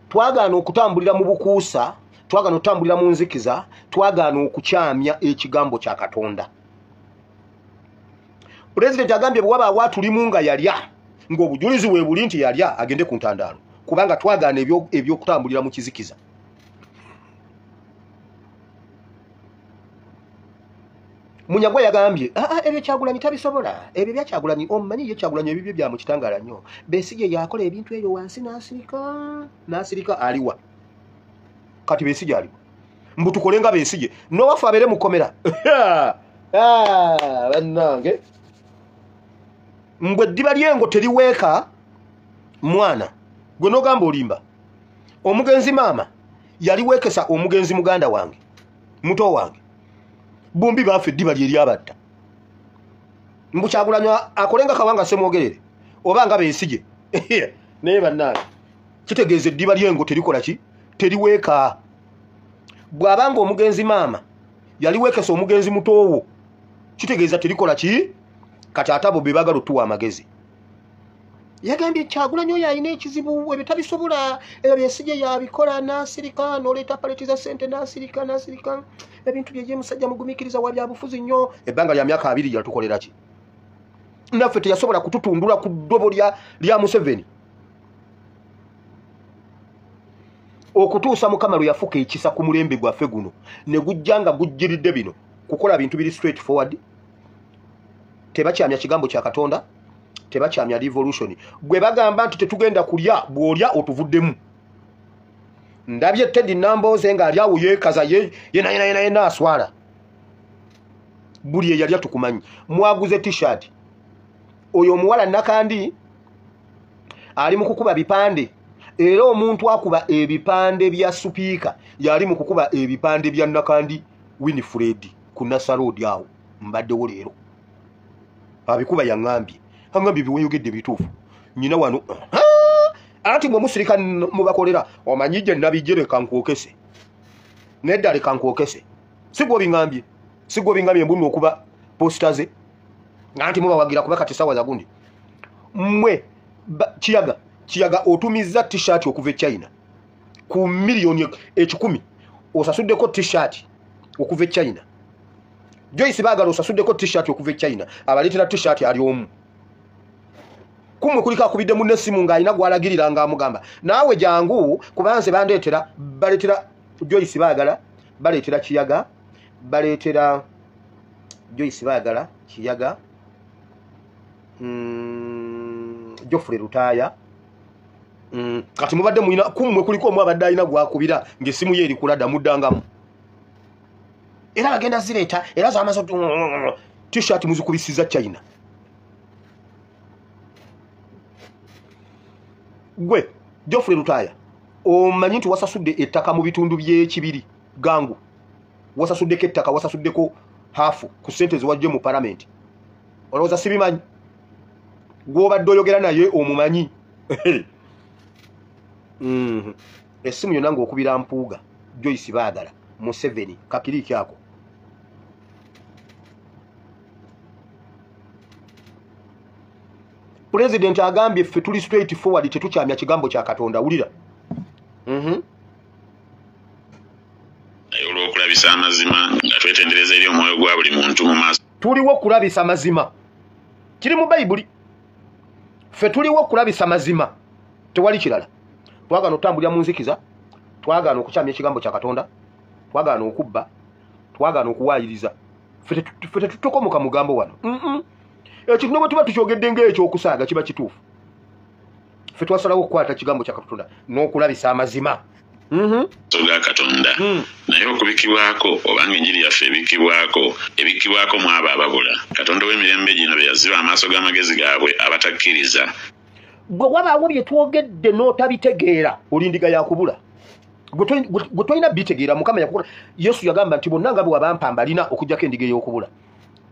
Twagaana okutambulira mu bukuusa, twagaana okutambulira mu nzikiza, twagaana okukyamya ekigambo kya Katonda. Pulezidenti agambye bwe wabaawo atulimu nga yalya, ng'obujulizi bwe buli nti yalya, agende ku ntandaalo, kubanga twagaana ebyokutambulira mu kizikiza. Munyagwa yagambye ebyo Kyagulanyi tabisobola, ebyo bya Kyagulanyi omumanyi ye Kyagulanyi ebibyo bya mu kitangaala nnyo. Besigye yakola ebintu ebyo wansi n'asirika, n'asirika. Aliwa kati Besigye? Aliwa? Mbu tukole nga Besigye, nowaffe abeere mukomera. Bannange, mbwe eddiba ly'engo teriweeka mwana gwe n'ogamba olimba. Omugenzi maama yali weekesa omugenzi muganda wange, muto wange, bombi baafa eddiba lye lyabatta. Mbu Kyagulanyi akole nga Kawanga Ssemwogerere oba nga Besigye. Naye bannange, kitegeeza eddiba ly'engo terikola ki? Teriweeka. Bw'abanga omugenzi maama yali weekesa omugenzi mutoowo, kitegeeza terikola ki? Kati ate abo be baagala otuwa amagezi. Yagambye Kyagulanyi oyo alina ekizibu, ebyo tabisobola, ebyo Besigye yabikola n'asirika, n'oleeta paleti za ssente n'asirika, n'asirika. Ebintu bye ye musajja mugumiikiriza wa byabufuzi nnyo. Ebbanga lya myaka 20 yatukolera ki? Naffe teyasobola kututundula ku ddobo lya Museveni okutuusa Mukama lwe yafuka ekisa ku mulembe gwaffe guno, ne gujja nga gujjiridde bino kukola bintu biri straight forward. Tebakyamya kigambo kya Katonda, tebakyamya revolution. Gwe bagamba nti tetugenda kulya, bw'olya otuvuddemu. Ndabye Teddy Nambooze ng'ali awo yeekaza yena yena yena yena aswala. Buli eyalya tukumanyi. Mwaguze t-shirt. Oyo omuwala Nakandi ali mu kukuba bipande, era omuntu akuba ebipande bya supiika yali mu kukuba ebipande bya Nakandi Winifred ku Nasser Road awo mbaddewo leero. Abikuba yaŋŋambye, aŋŋambye biweyogedde bituufu. Nnyina wano anti mwe musirika mubakolera, omanyi gye nabijje, leka nkwokese. Nedda, leka nkwokese. Si gwe obiŋŋambye, si gwe obiŋŋambye mbu nno okuba posita ze anti mubawagira kuba kati ssaawa za gundi. Mmwe Kiyaga, Kiyaga otumizza t-shirt okuva e China ku miliyoni 100, osasuddeko t-shirt okuva e China. Joyce Baagala osasuddeko t-shirt okuva e China, abaleetera t-shirt ali omu. Kumwe kuliko akubidde munne essimu ng'alina gw'alagirira ng'amugamba naawe jangu, kuba nze bandeetera, baleetera Joyce Baagala, baleetera Kiyaga, baleetera Joyce Baagala, Kiyaga, Geoffrey Lutaaya. Kati mubadde mulina kummwe kuliko omu abadde alina gw'akubira ng'essimu ye eri kulada, muddangamu era bagenda zireeta era zamaze t-shirt muzikubisiza China. Gwe Geoffrey Lutaaya omanyi nti wasasudde ettaka mu bitundu by'ekibiri gangu, wasasuddeko ettaka, wasasuddeko haafu ku ssente zewajje mu palamenti. Olowooza sibimanyi? Gw'obadde oyogera naye omumanyi? Essimu yonna ng'okubira Mpuuga, Joyce Baagala, Museveni, kakiriiki ako. Pulezidenti agambye ffe tuli straight forward, tetukyamya kigambo kya Katonda. Wulira. Naye olw'okulabisa amazima nga twetendereza eri omwoyo gwa buli muntu mu maaso. Tuliwo okulabisa amazima, kiri mu Bayibuli. Ffe tuliwo okulabisa amazima, tewali kirala. Twagaana okutambulira mu nzikiza, twagaana okukyamya ekigambo kya Katonda, twagaana okubba, twagaana okuwaayiriza. Ffe tetutokomoka mugambo wano. Ekintu ne bwe tuba tukyogedde ng'ekyokusaaga kiba kituufu. Ffe twasalawo okukwata kigambo kya Katonda n'okulabisa amazima ga Katonda. Naye okubikibwako, obanga enjiri yaffe ebikibwako mu abo ababula, Katonda w'emirembe gino be yaziba amaaso g'amagezi gaabwe abatakkiriza. Bwe wabaawo bye twogedde n'otabitegeera, olindiga yakubula. Gwe tolina bitegeera. Mukama yakukola. Yesu yagamba nti bonna nga bwe wabampa mbalina okuggyako endiga ey'okubula.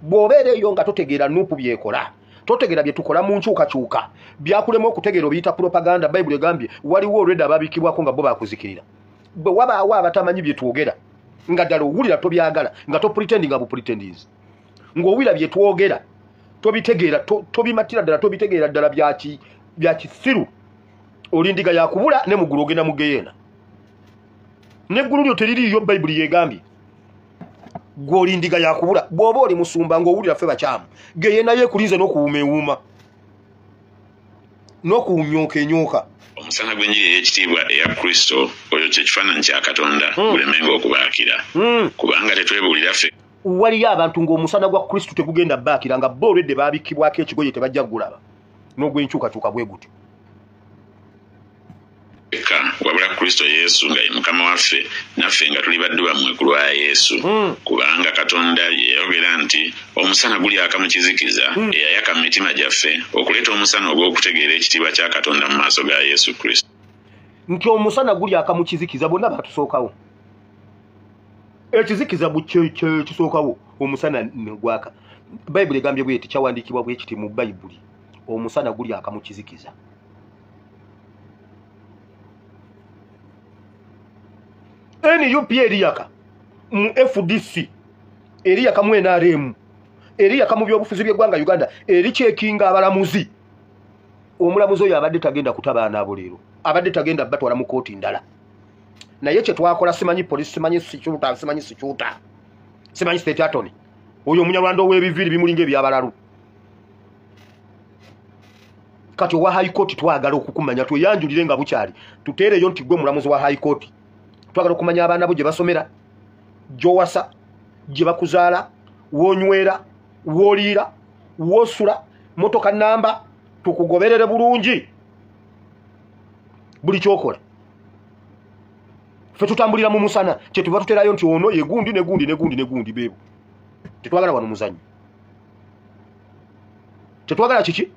Bw'obeera eyo nga totegeera nuupu byekola, totegeera bye tukola mu nkyukakyuka, byakulema okutegeera obiyita propaganda. Bayibuli egambye waliwo olwedda ababikibwako nga bo bakuzikirira. Bwe wabaawo abatamanyi bye twogera, nga ddala owulira tobyagala, nga topretendinga bupretendinzi, ng'owulira bye twogera tobitegeera, tobimatira ddala, tobitegeera ddala, bya kisiru, olindiga yakubula ne muggulu ogenda mu geyeena. N'eggulu lyo teririiyo. Bayibuli yegambye gwe olindiga yakubula. Bw'oba oli musumba ng'owulira ffe bakyamu, geyeena yeekulinze n'okuwuuma ewuuma n'okuwunyooka enyooka. Omusana gw'enjiri ey'ekitiibwa eya Kristo, oyo kye kifaananyi kya Katonda, gulemenga okubaakira. Kubanga tetwebuulira ffe. Waliyo abantu ng'omusana gwa Kristo tegugenda baakira, nga bo olwedde baabikibwako ekigoye, tebajja kugulaba n'ogw'enkyukakyuka bwe gutyo. Wabula Kristo Yesu nga ye Mukama waffe, naffe nga tuli baddu bammwe ku lwa Yesu. Kubanga Katonda ye yayogera nti omusana gulyaka mu kizikiza, eyayaka mu mitima gyaffe okuleeta omusana ogw'okutegeera ekitiibwa kya Katonda mu maaso ga Yesu Kristo. Nti omusana gulyaka mu kizikiza, bonna batusookawo. Ekizikiza kisookawo, omusana ne gwaka. Bayibuli egambye bweti, kyawandiikibwa bwe kiti mu Bayibuli, omusana gulyaka mu kizikiza. NUP eriyaka mu FDC, eriyaka mu NRM, eriyaka mu byobufuzi by'eggwanga Uganda, erikyekinga abalamuzi. Omulamuzi oyo abadde tagenda kutabaana abo leero, abadde tagenda batwala mu kooti ndala. Naye kye twakola, simanyi polisi, simanyi sikyuta, simanyi sikyuta, simanyi state attorney, oyo omunyarwanda ow'ebiviiri bimulinga ebyabalalu. Kati owa high court twagala okukumanya, tweyanjulire nga bukyali, tuteereyo nti gwe mulamuzi wa high court. Twagala okumanya abaana bo gye basomera, gy'owasa, gye bakuzaala, w'onywera, w'oliira, w'osula, motoka namba, tukugoberere bulungi buli kyokola. Ffe tutambulira mu musana, kyetuva tuterayo nti ono ye gundi ne gundi ne gundi ne gundi beebo. Tetwagala wano muzannyo, tetwagala kiki.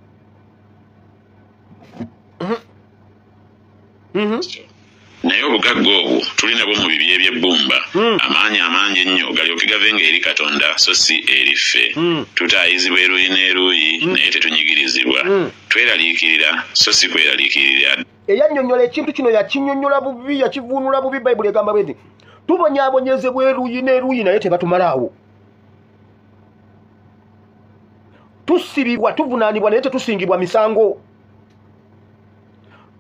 Naye obugagga obwo tulina bwo mu bibye eby'ebbumba, amaanyi amangi ennyo galyoke gavenga eri Katonda so si eri ffe. Tutaayizibwa eruuyi n'eruuyi, naye tetunyigirizibwa. Tweraliikirira so si kweraliikirira. Eyannyonnyola ekintu kino yakinnyonnyola bubi, yakivuunula bubi. Bayibuli egamba bwe nti tubonyaabonyezebwa eruuyi n'eruuyi, naye tebatumalaawo. Tusibibwa, tuvunaanibwa, naye tetusingibwa misango.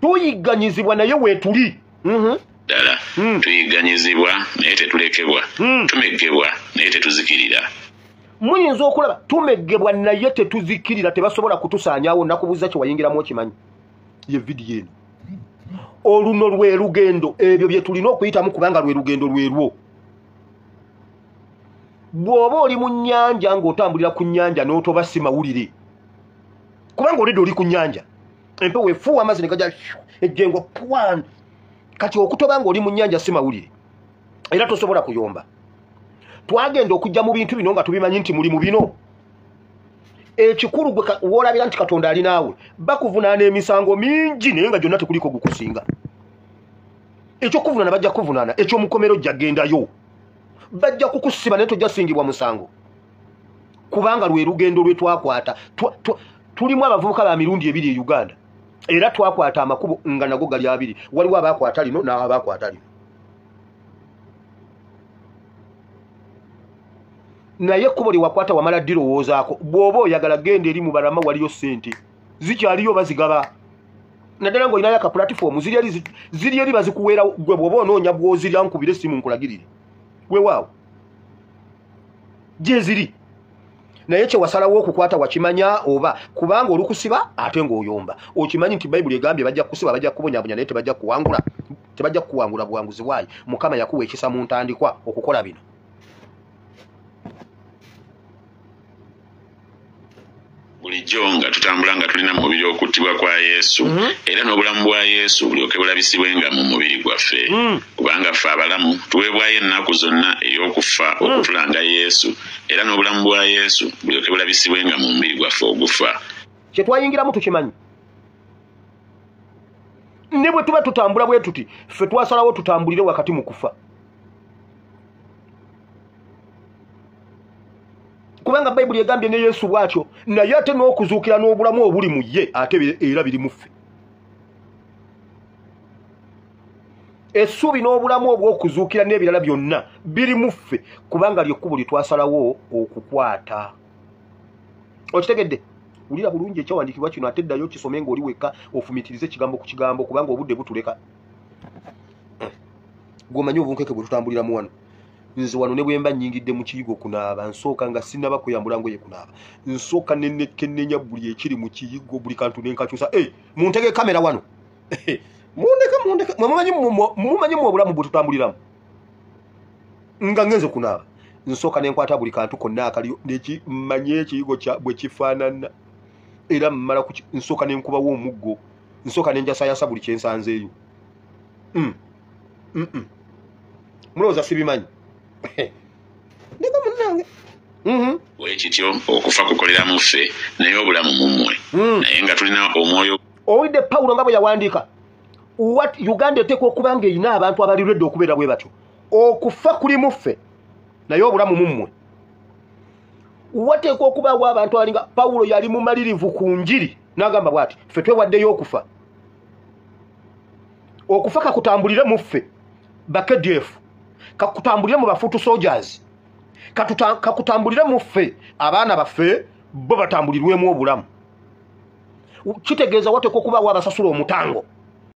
Tuyigganyizibwa, naye weetuli. Ddala tuyigganyizibwa, naye tetulekebwa. Tumeggebwa, naye tetuzikirira. Muyinza okulaba tumeggebwa naye tetuzikirira, tebasobola kutusaanyaawo. Nakubuuza kye wayingiramu okimanyi. Ye vidiyo eno, oluno lwe lugendo, ebyo bye tulina okuyitamu, kubanga lwe lugendo lwerwo. Bw'oba oli mu nnyanja ng'otambulira ku nnyanja n'otoba, si mawulire, kubanga olidde oli ku nnyanja, empewo efuuwa amazzi ne gajja ejjengo pwan. Kati okutoba ng'oli mu nnyanja si mawulire, era tosobola kuyomba. Twagenda okujja mu bintu bino nga tubimanyi nti muli mu bino. Ekikulu gwe woolabira nti Katonda ali naawe, bakuvunaana emisango mingi naye nga gyonna tekuliko gukusinga. Ekyokuvunaana bajja kuvunaana, ekyomukomero ojja gendayo, bajja kukusiba naye tojja singibwa musango, kubanga lwe lugendo lwe twakwata. Tulimu abavubuka ba mirundi ebiri e Uganda, era twakwata amakubo nga nago gali abiri. Waliwo abakwata lino n'abakwata lino, naye ekkubo lye wakwata wamala ddirowoozaako. Bw'oba oyagala genda eri mu Barama, waliyo ssente. Zikyaliyo bazigaba. Naddala ng'olinayo aka platform ziri eri bazikuweera gwe bw'oba onoonya bw'ozirya nkubire essimu nkulagirire. Weewaawo. Gye ziri. Naye kye wasalawo okukwata wakimanya oba kubanga olukusiba ate ng'oyomba. Okimanyi nti Bayibuli egambye bajja kukusiba, bajja kukubonyabonya naye tebajja kuwangula. Tebajja kukuwangula buwanguzi bwayo. Mukama yakuwa ekisa mu ntandikwa okukola bino. Bulijjo nga tutambula nga tulina mu mubiri okuttibwa kwa Yesu, era n'obulamu bwa Yesu bulyoke bulabisibwenga mu mubiri gwaffe. Kubanga ffe abalamu tuweebwayo ennaku zonna ey'okufa okutulanga Yesu, era n'obulamu bwa Yesu bulyoke bulabisibwenga mu mubiri gwaffe ogufa. Kye twayingiramu tukimanyi. Ne bwe tuba tutambula bwe tuti, ffe twasalawo tutambulire wakati mu kufa. Kubanga Bayibuli egambye ne Yesu bw'atyo, naye ate n'okuzuukira n'obulamu obuli mu ye ate era biri mu ffe. Essuubi n'obulamu obw'okuzuukira n'ebirala byonna biri mu ffe kubanga ly'ekkubo lye twasalawo okukwata. Okitegedde? Wulira bulungi ekyawandiikibwa kino ate ddayo okisome ng'oli wekka ofumiitirize ekigambo ku kigambo kubanga obudde butuleka. Gw'omanyi obunkeke bwe tutambuliramu wano. Nze wano ne bwe mba nnyingidde mu kiyigo kunaaba nsooka nga sinnaba kweyambula ngoye kunaaba. Nsooka ne nekkennenya buli ekiri mu kiyigo buli kantu ne nkakyusa. Muntege kamera wano. Mundeke mumanyi mu obulamu bwe tutambuliramu. Nga ngenze kunaaba. Nsooka ne nkwata buli kantu konna akaliyo ne mmanye ekiyigo bwe kifaanana. Era mmala nsooka ne nkubawo omuggo. Nsooka ne njasayasa buli kye nsanzeeyo. Mulowooza sibimanyi. Ndeka munnange. Bwe kityo okufa kukolera mu ffe naye obulamu mu mmwe. Naye nga tulina omwoyo. Owulidde Pawulo nga bwe yawandiika. What Uganda eteekwa okuba ng'erina abantu abali ready okubeera bwe batyo. Okufa kuli mu ffe naye obulamu mu mmwe. Wateekwa okubaawo abantu abalinga Pawulo yali mumalirivu ku njiri n'agamba bw'ati ffe twewaddeyo okufa. Okufa kakutambulire mu ffe ba KDF. Kakutambulire mu ba foot soldiers. Kakutambulire mu ffe abaana baffe bo batambulirwemu obulamu. Kitegeeza wateekwa okubaawo abasasula omutango.